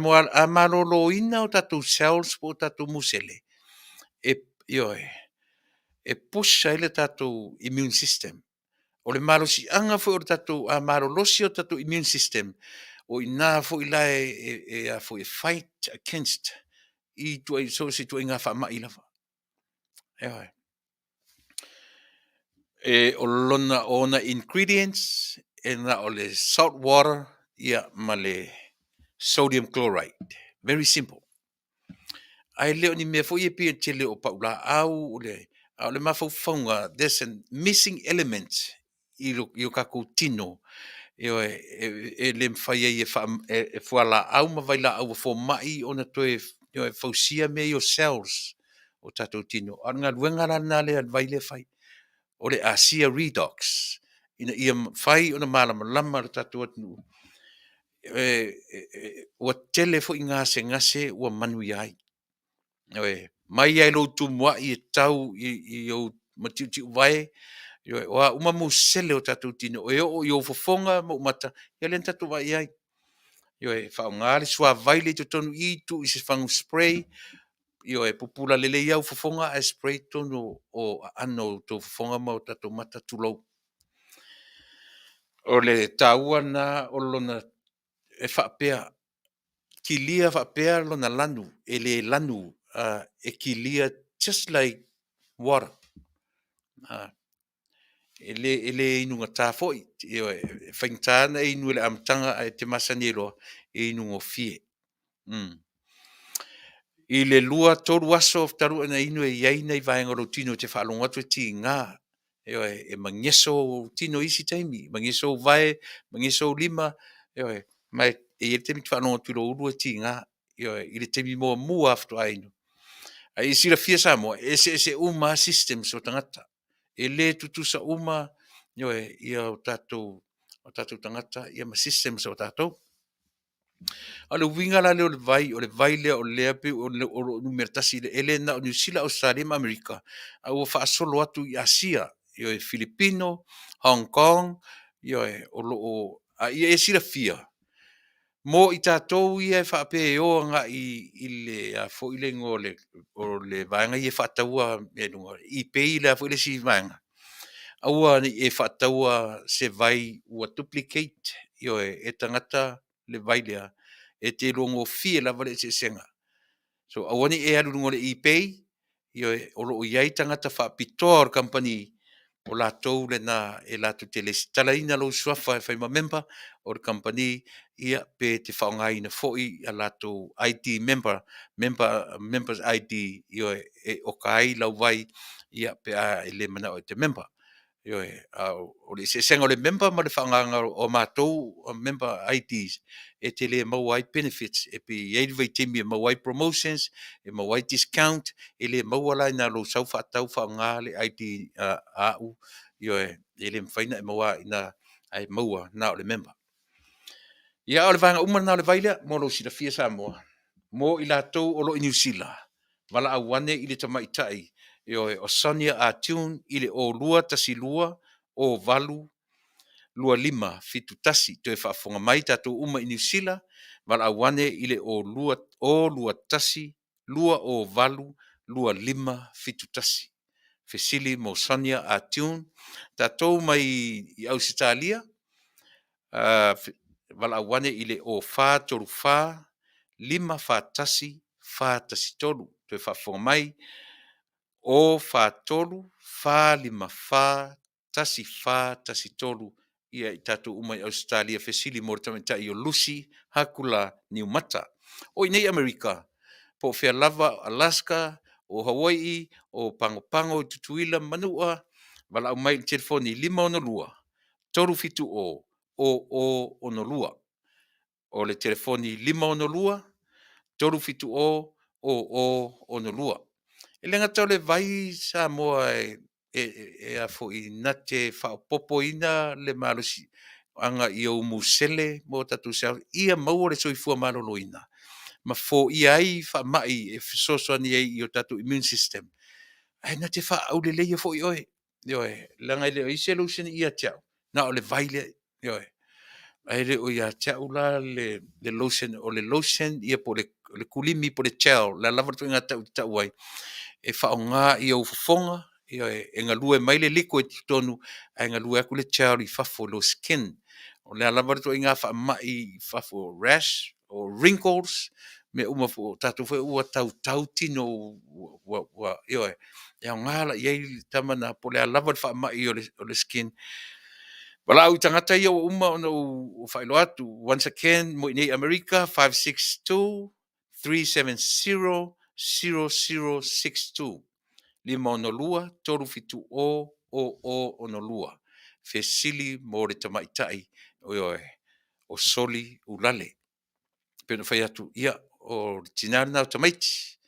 maloloina o tatou cells po o tatou musele, e, ioe, e push ai le tatou immune system. O le malosiaga foi o le tatou, a malolosi o tatou immune system, o i ina foi la e fight against i so o se ituaiga faamai lava. Ioe. E o lona ona ingredients e na o le salt water, ia, ma le sodium chloride. Very simple. Ae le o ni mea foi e pei e tele o paulaau, a o le mafaufauga, there's a missing element i o tatou tino, ioe, e le mafai ai e fualaau ma vailaau a fomai ona toe fausia mea ia o cells o tatou tino. A o le galuega la lena a le vai lea e fai, o le ASEA Redox, ina ia mafai ona malamalama le tatou atunuu, ua tele foi gasegase ua manuia ai. Ioe, mai lava i lou tumuai e tau i ou matiutiuvae, ioe, o a uma musele o tatou tino e oo i ou fofoga ma ou mata, ia lea na tatou vaai i ai. Ioe, faaaoga le suavai lea i totonu i i, tuu i se fagu spray, ioe, pupula lelei au fofoga ae spray totonu o aano o outou fofoga ma o tatou mata, tulou. O le taua lena o lona e faapea, kilia faapea lona lanu, e le lanu, e kilia just like water. E le inugata foi. Ioe, e faigata ona e inu i le amataga ae te masani ai loa, e inugofie. I le 2, 3 aso talu ona e inu e i ai nai vaega o lou tino e te faalogo atu e tiga. Ioe, e mageso ou tino i isi taimi, mageso ou vae, mageso ou lima, ioe, ma e i ai le taimi e te faalogo atu i lou ulu e tiga. Ioe, i le taimi muamua lava faatoa e inu. Ae ia silafia Samoa, e eseese uma lava systems o tagata. E le tutusa uma, ioe, ia o tatou tagata ia ma systems o tatou. A o le uiga la lea o le vai lea o lea pei o lo o numera tasi, e le na o Niu Sila, Ausetalia ma Amerika, a ua faasolo atu i Asia, ioe, Filipino, Hong Kong, ioe, o lo o. A ia e silafia, mo i tatou ia e faapea e o agai i le a foi le igoa o le vaega ia e faataua mea i luga o le eBay le a foi le isi vaega, aua ne i e faataua se vai ua duplicate, ioe, e tagata le vai lea, e te iloa gofie lava le eseesega. So aua ne i e alu i luga o le eBay, ioe, o lo o i ai tagata faapitoa o le kamupani o latou lena e latou te resitalaina lou suafa e fai ma member o le kamupani, ia pe te faaaogaina foi a latou ID member, members ID, ioe, e oka ai lau vai, ia, pe a e le manao e te member. Ioe, a o le eseesega o le member ma le faaaogaina o matou member IDs, e te le maua ai benefits e pei e i ai le vaitaimi e maua ai promotions, e maua ai discount, e le maua la ina lou sau faatau faaaoga le ID a au, ioe, e le mafai ona e maua ina ae maua na o le member. Ia, a o le vaega uma lena o le vai lea mo lou silafia Samoa. Mo i latou o lo o i Niu Sila, valaau ane i le tamaitai, ioe, o Sonia Artune i le 0212 08 2571. Toe faafofoga mai tatou uma i Niu Sila, valaau ane i le 021 208 2571. Fesili mo Sonia Artune. Tatou mai i Ausetalia, valaau ane i le 0434 541 413. Toe faafofoga mai, 043 454 1413 ia i tatou uma i Ausetalia, fesili mo le tamaitai o Lucy Hakula Niumata. O i nei Amerika, po o fea lava, Alaska, o Hawaii, o Pagopago i Tutuila ma Manua, valaau mai i le telefoni 562 370 0062. O le telefoni 562 370 0062. E le gata o le vai Samoa e a foi na te faaopoopoina le malosi. aga i ou musele mo tatou cells ia maua le soifua maloloina ma foia ai faamai e fesoasoani ai i o tatou immune system, ae na te faaauleleia foi oe. Ioe, leaga e le o i ai se lotion ia te au, na o le vai lea. Ioe, ae le o ia te au la le lotion, o le lotion ia po o le kulimi po o le gel, o le a lava le ituaiga tau e te tau ai, e faaaoga i ou fofoga, ioe, e galue mai le liquid i totonu ae galue atu le gel i fafo i lou skin. O le a lava le ituaiga faamai i fafo, rash o wrinkles, mea uma foi, o tatou foi ua tautau tino ua, ioe, e aoga la i ai le tama lena po o le a lava le faamai o le skin. Valaau i tagata ia ua uma ona ou faailoa atu. Once again, mo i inei i Amerika, 562 370 0062. 562 370 0062. Fesili mo le tamaitai, ioe, o Soli Ulale. E pei ona fai atu, ia, o le tina lena o tamaiti.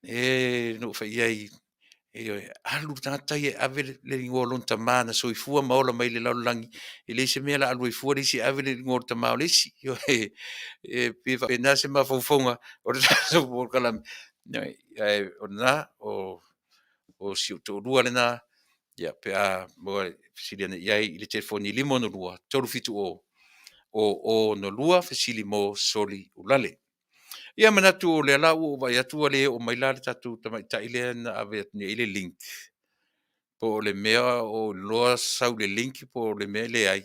E na ou fai i ai, ioe, alu le tagata ia e ave le igoa o lona tama na soifua ma ola mai i le lalolagi, e leai se mea o le a alu ai fua le isi e ave le igoa o le tama o le isi. Ioe, e pei e faapena se mafaufauga o le tatou polokalame. Ae o lena, o si ou toalua lena, ia pe a maua e fesili ane i ai i le telefoni 562 370 0062, fesili mo Soli Ulale. Ia manatu o lea la ua ou vaai atu ua le oo mai la le tatou tamaitai lea na ave atu nei i ai le link, po o le mea o iloa sau i le link po o le mea e leai.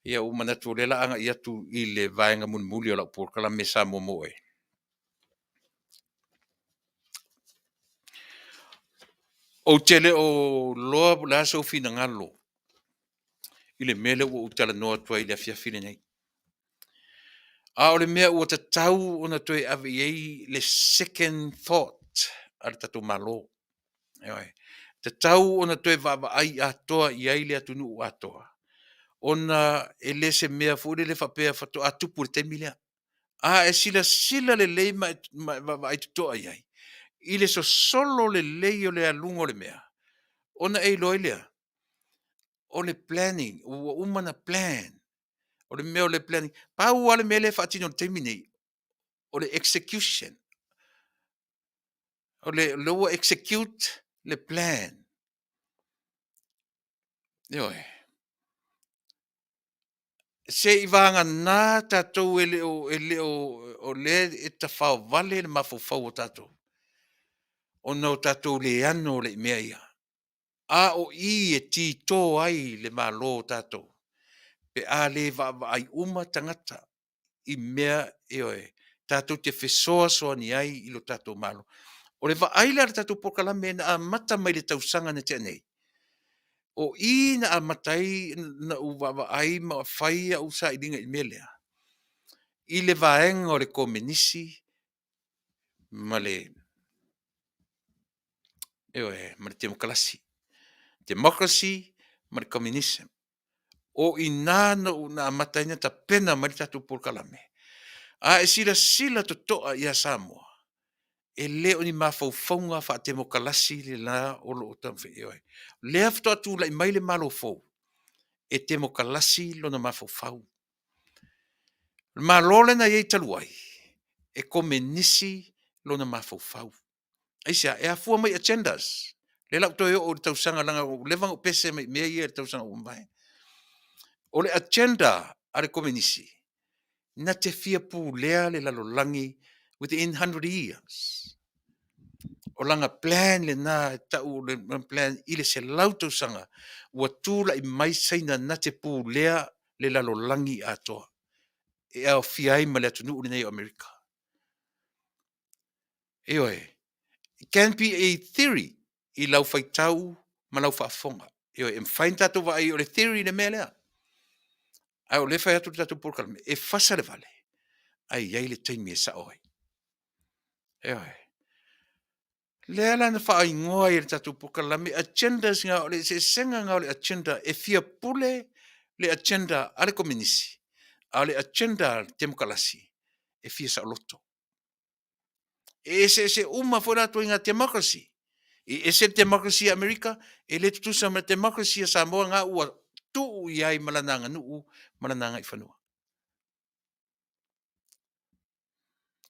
Ia ua manatu o lea o le a agai atu i le vaega mulimuli o lau polokalame Samoa mo Oe. Ou te le o iloa po o le a sou finagalo i le mea lea ua ou talanoa atu ai i le afiafi lenei. A o le mea ua tatau ona toe ave i ai le second thought a le tatou Malo. Ioe. Tatau ona toe vaavaai atoa i ai le atunuu atoa, ona e le se mea foi lele faapea faatoa tupu i le taimi lea. A e silasila lelei ma e vaavaai totoa i ai i le sosolo lelei o le aluga o le mea, ona e iloa ai lea o le planning, ua uma ona plan. O le mea o le planning, pau lava le mea lea e faatino i le taimi lenei, o le execution. O lea ua execute le plan. Ioe. Se i vagana tatou e le o, e le o, o lea e tafaovale le mafaufau o tatou, ona o tatou le ano i mea ia. A o i e tito ai le Malo o tatou pe a le vaavaai uma tagata i mea, ioe, tatou te fesoasoani ai i lo tatou Malo. O le vaai la i le tatou polokalame na amata mai le tausaga na tea nei, o i na amata ai ona ou vaavaai ma fai au sailiga i le mea lea, i le vaega o le Komenisi ma le, ioe, ma le Temokarasi. Democracy ma le Communism. O i ina na amata ai ona tapena mai le tatou polokalame. A e silasila totoa ia Samoa, e le o ni mafaufauga faatemokalasi lena o lo o taumafai, ioe. O lea faatoa tulai mai le Malo fou, e temokalasi lona mafaufau. O le Malo lea na i ai talu ai, e komenisi lona mafaufau. Aisea? E afua mai i agendas. O lea o le a ou toe oo i le tausaga leaga ua leva ona ou pese mai i mea ia i le tausaga ua mavae. O le agenda a le Komenisi, na te fia pulea le lalolagi within 100 years. O lana plan lena e tau o le plan i le 100 tausaga ua tulai mai Saina na te pulea le lalolagi atoa e aofia ai ma le atunuu lenei o Amerika. Ioe, it can be a theory i lau faitau ma lau faafofoga. Ioe, e mafai ona tatou vaai o le theory le mea lea. Ae o lea e fai atu le tatou polokalame, e fasa le vale, ae i ai le taimi e sao ai. Ioe. Lea la na faaigoa ai e le tatou polokalame agendas na o le eseesega na o le agenda e fia pule le agenda a le Komenisi, a o le agenda a le Temokalasi e fia saoloto. E eseese uma foi la ituaiga democracy. E ese le democracy a Amerika, e le tutusa ma le democracy a Samoa na ua tuu i ai ma lana aganuu ma lana agaifanua.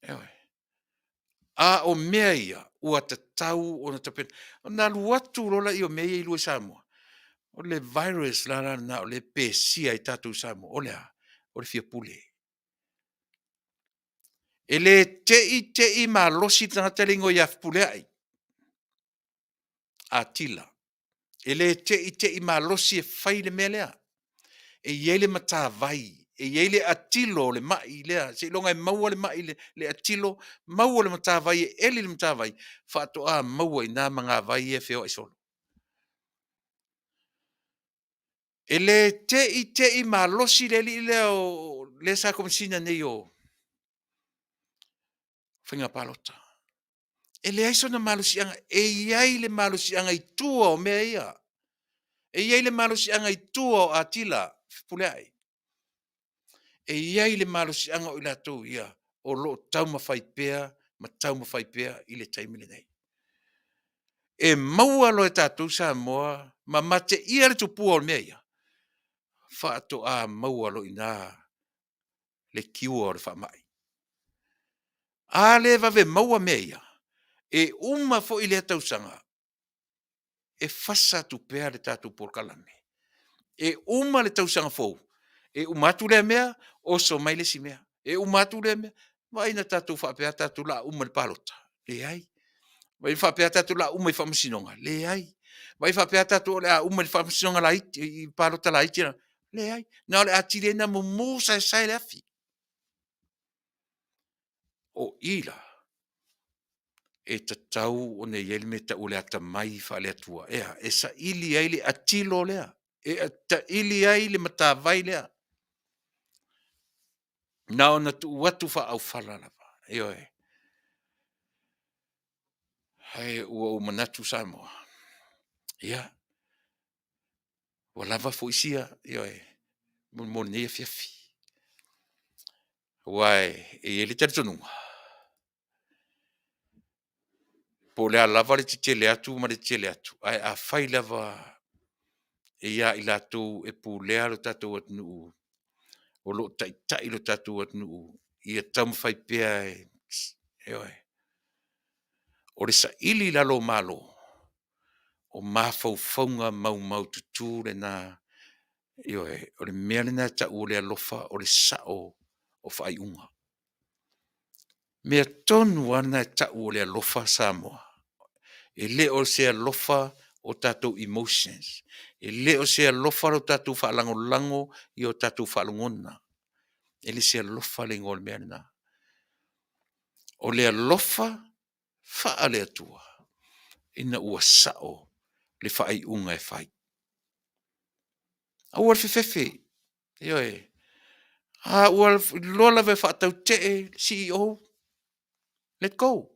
Ioe. A o mea ia ua tatau ona tapena. Ona alu atu loa lea o mea ia e lua i Samoa, o le virus la lena o lea e pesia ai tatou i Samoa, o le a? O le fia pule. E le te i te i malosi le tagata lea e igoa ia Fepuleai, Atilla. E le te i te i malosi e fai le mea lea. E i ai le matavai, e i ai le atilo o le mai lea, seiloga e maua le mai le atilo, maua le matavai e eli le matavai, faatoa maua i ina magavai ia e feoai solo. E le te i te i malosi le alii lea lea sa Komesina nei o Faiga Palota. E leai sona malosiaga, e i ai le malosiaga i tua o mea ia. E i ai le malosiaga i tua o Atilla Fepuleai. E i ai le malosiaga o i latou ia o lo o taumafai pea ma taumafai pea i le taimi lenei. E maua loa e tatou Samoa ma mateia le tupua o mea ia, faatoa maua loa i ina le cure o le faamai. A lea e vave maua mea ia, e uma foi lea tausaga, e fasa atu pea le tatou polokalame. E uma le tausaga fou, e uma atu lea mea, oso mai le isi mea. E uma atu lea mea, vaai ina tatou faapea tatou o le a uma i le palota? Leai. Vaai faapea tatou o le a uma i faamasinoga? Leai. Vaai faapea tatou o le a uma i faamasinoga laiti, i palota laiti? Leai. Na o le atili ai ona mumu saesae le afi. O i la e tatau ona i ai le mea e tau o le atamai faale-Atua. E a? E saili ai le atilo lea, e saili ai le matavai lea. Na ona tuu atu faaaufala lava, ioe. Ae ua ou manatu Samoa, ia, ua lava foi sia, ioe, mo lenei afiafi. Aua e i ai le talitonuga, po o le a lava le tetele atu ma le tetele atu, ae afai lava e ia i latou e pulea lo tatou atunuu, o lo o taitai lo tatou atunuu ia taumafai pea e, ioe, o le saili i lalo o Malo, o mafaufauga maumaututu lena, ioe, o le mea lena e tau o le alofa, o le sao o faaiuga. O le mea tonu lava lena e tau o le alofa Samoa. E le o se alofa o tatou emotions, e le o se alofa lo tatou faalagolago i o tatou faalogona. E le o se alofa le igoa o le mea lena. O le alofa faale-Atua ina ua sao le faaiuga e fai. Aua le fefefe, ioe. A ua iloa lava e faatautee le CEO, let go.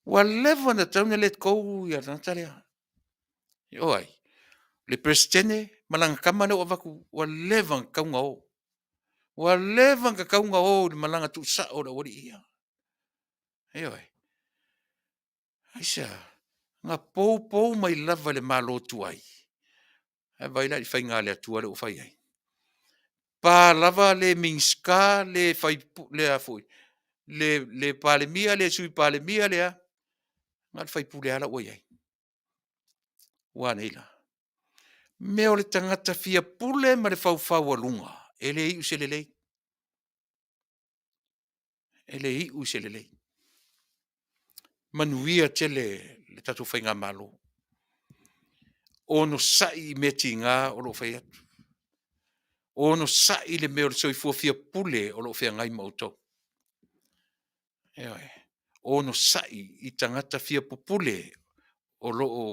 Ua leva ona tatau ona let go le tagata lea. O ai? O le Peresetene ma lana tama lea ua avatu, ua leva ona tatau ona o. Ua leva ona tatau ona o i le malaga tuusao a le aualii ia. Ioe. Aisea? Na poupou mai lava i le Malo tuai, ae vaai la i le faiga a le Atua lea ua fai ai? Pa lava le Minisita, le Palemia, le Sui Palemia, le a, na o le faipule lava la ua i ai. Ua a nei la? Mea o le tagata fia pule ma le faufaualuga, e le iu i se lelei. E le iu i se lelei. Manuia tele le tatou Faigamalo. Onosai i mea tiga o lo o fai atu. Onosai i le mea o le soifua fia pule o lo o feagai ma outou. Ioe. Onosai i tagata fia pupule o lo o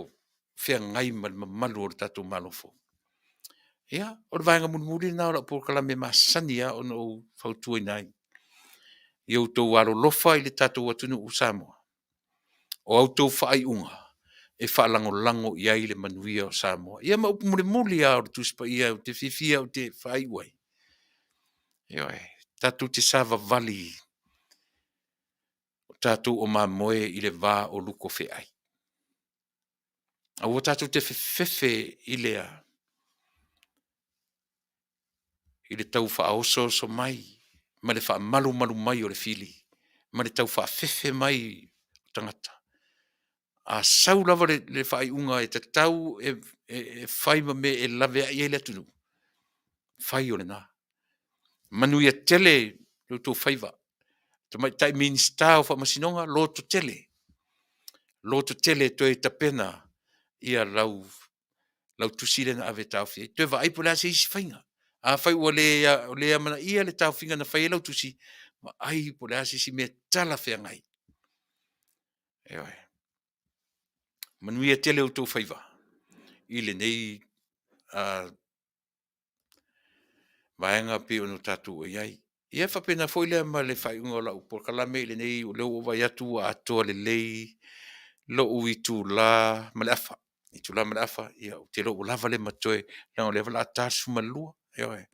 feagai ma le mamalu o le tatou Malo fou. Ia, o le vaega mulimuli lena o lau polokalame e masani lava ona ou fautuaina ai, ia outou alolofa i le tatou atunuu o Samoa, o a outou faaiuga, e faalagolago i ai le manuia o Samoa. Ia ma upu mulimuli lava o le Tusi Paia ou te fiafia ou te faaiu ai, ioe, tatou te savavali o tatou o mamoe i le va o luto feai. Aua tatou te fefefe i le a? i le tau faaosooso mai ma le faamalumalu mai o le fili ma le tau faafefe mai o tagata. A sau lava le faaiuga e tatau e fai ma mea e laveai ai le atunuu, fai o lena. Manuia tele lo outou faiva. Tamaitai Minisita o Faamasinoga, loto tele, loto tele e toe tapena ia lau tusi lea na ave e taofi ai. Toe vaai po o le a se isi faiga. Afai ua le amanaia le taofiga na fai ai lau tusi, vaai po o le a se isi mea talafeagai. Ioe. Manuia tele outou faiva i lenei vaega e pei ona tatou i ai. Ia faapena foi lea ma le faaiuga o lau polokalame i lenei, o lea ua ou vaai atu ua atoa lelei lou itula ma le afa. Itula ma le afa, ia ou te iloa ua lava lea ma totoe leaga o lea o le a ta le 12:30, ioe.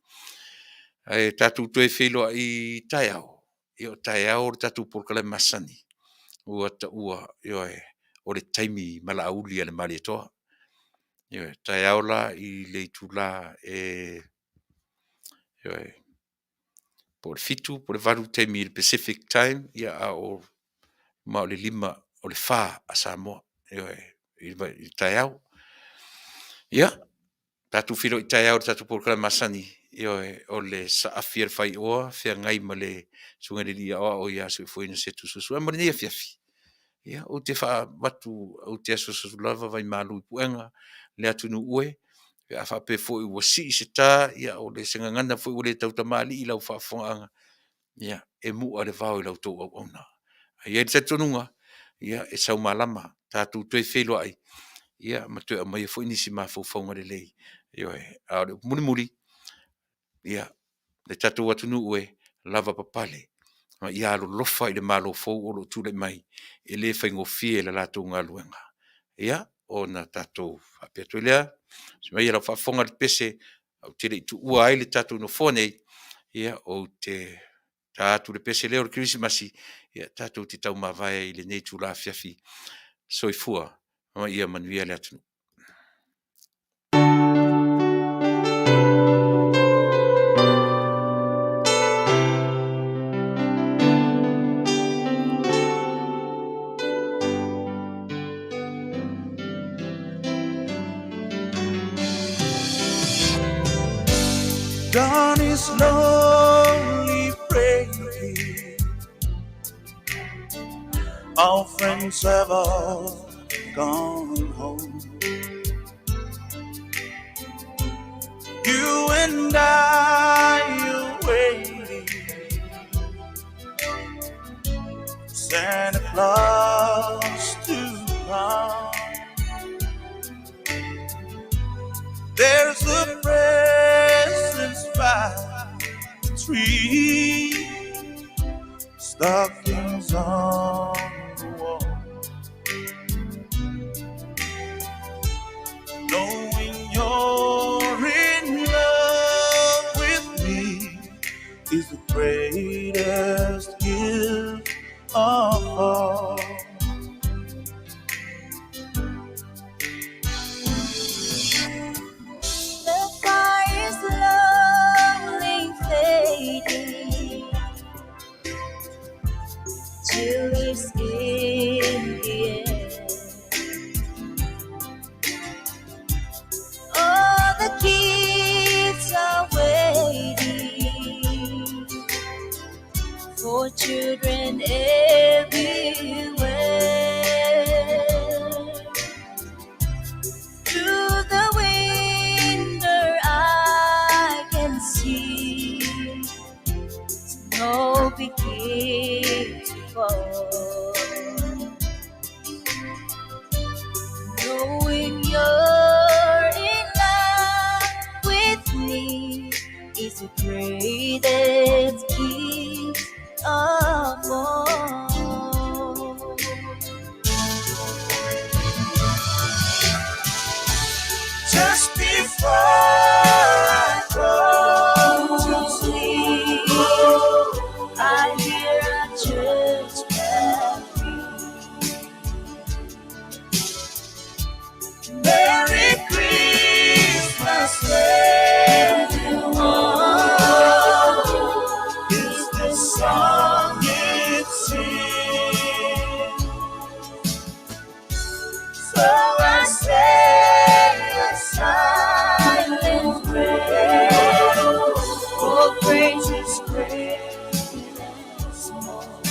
Ae tatou toe feiloai taeao, ia o taeao le tatou polokalame masani ua taua, ioe, o le taimi valauli a le Malietoa. Ioe, o taeao la i le itula e po o le 7:00 po o le 8:00 i le taimi o le Pacific time, ma o le 4:00 a Samoa, ioe, i le taeao. Ia, tatou feiloai taeao i le tatou polokalame masani, ioe, o le Saafi a le Faioa feagai ma le Susuga i le Alii Aoao ia Soifua Setu Sua. Mo lenei afiafi, ia ou te asuasu atu lava vaimalu i puega le atunuu e, pe a faapea foi ua sii se ta, o se gagana foi ua le tautamalii i lau faafofogaaga, ia e mu'a le vao i la outou auauna. Ae i ai le talitonuga, ia e sau malama, tatou toe feiloai ma toe aumaia foi nisi mafaufauga lelei, ioe. A o le upu mulimuli, ia le tatou atunuu e, lavapapale ma ia alolofa i le Malo fou o lo o tulai mai, e le faigofie le latou galuega. Ia, ona tatou faapea atu ai lea, lasi maia lau faafofoga i le pese ou te le i tuua ai le tatou Nofoa nei, ia ou te ta atu le pese lea o le Kerisimasi, tatou te taumavae ai i lenei itula afiafi. Soifua ma ia manuia le atunuu. Dawn is slowly breaking. Our friends have all gone home. You and I are waiting. Santa Claus to come. There's a present by the tree, stockings on the wall. Knowing you're in love with me is the greatest gift of all. The fire is slowly fading. Chill is in the air. All the kids are waiting for children everywhere. Through the window I can see snow begin to fall. Knowing you're in love with me is the greatest gift of all. Just before I go To to sleep, sleep, I hear a church bell ring. Merry Christmas, Everyone. everyone. long it seems. So I say a silent prayer for praises great and small.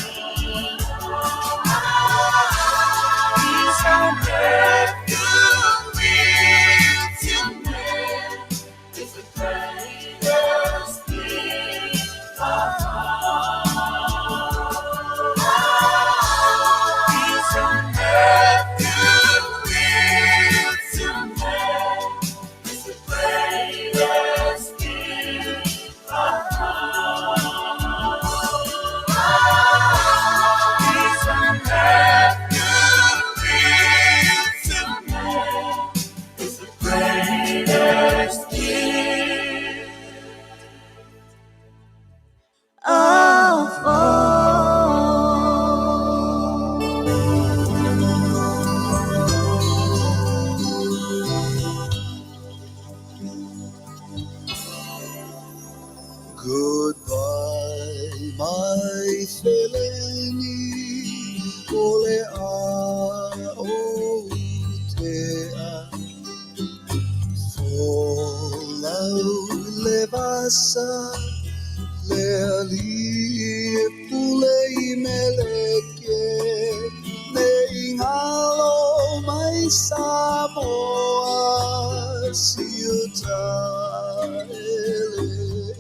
Peace on earth, goodwill to men is the greatest gift of all. Peace on earth, goodwill to men is the greatest gift of all. Peace on earth, goodwill to men is the greatest gift of all. Goodbye, my feleni, o le a o te a. Folau le vasa, le ali e pule i meleke, me ingalo mai Samoa, siuta ele ele.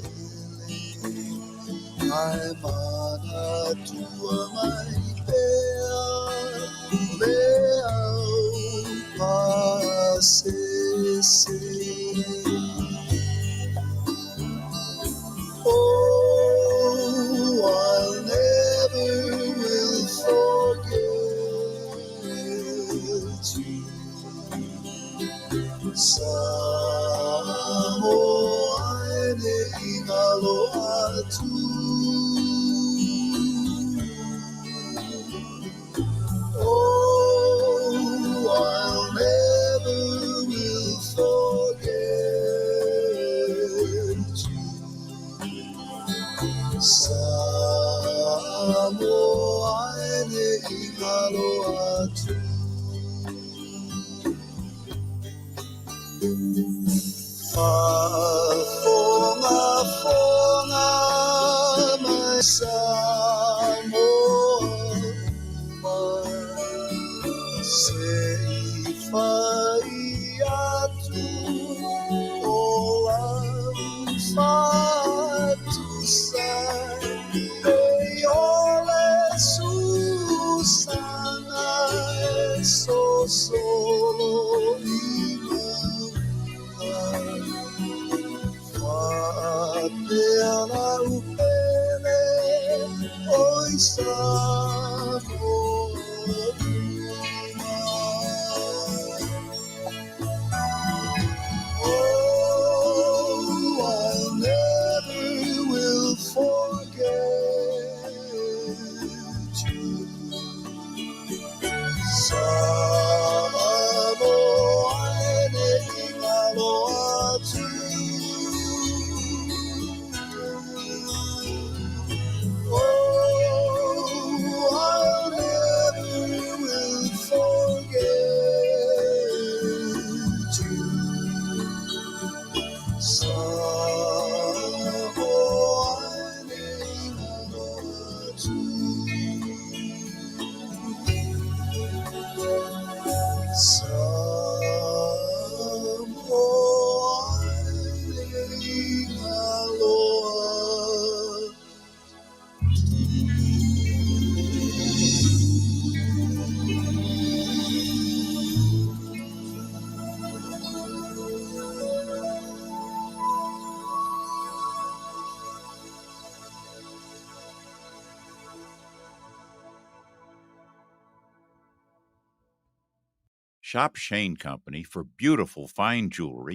Ai mana tua mai pea, le au pasese. Oh, I'll never will forget you. Samoa e ingalo atu. Oh, I'll never will forget you. Samoa e ingalo atu. Fa'afoga foga mai Samoa uma, se i fai atu o lau fa'atusa, e ole susana e sosolo i mauga. Fa'apea lau pele o i Samoa uma. Oh, I'll never will forget you. Samoa e ingalo atu. Oh, I'll never will forget you. Samoa e ingalo atu. Samoa e ingalo atu. Shop Shane Company for beautiful fine jewelry.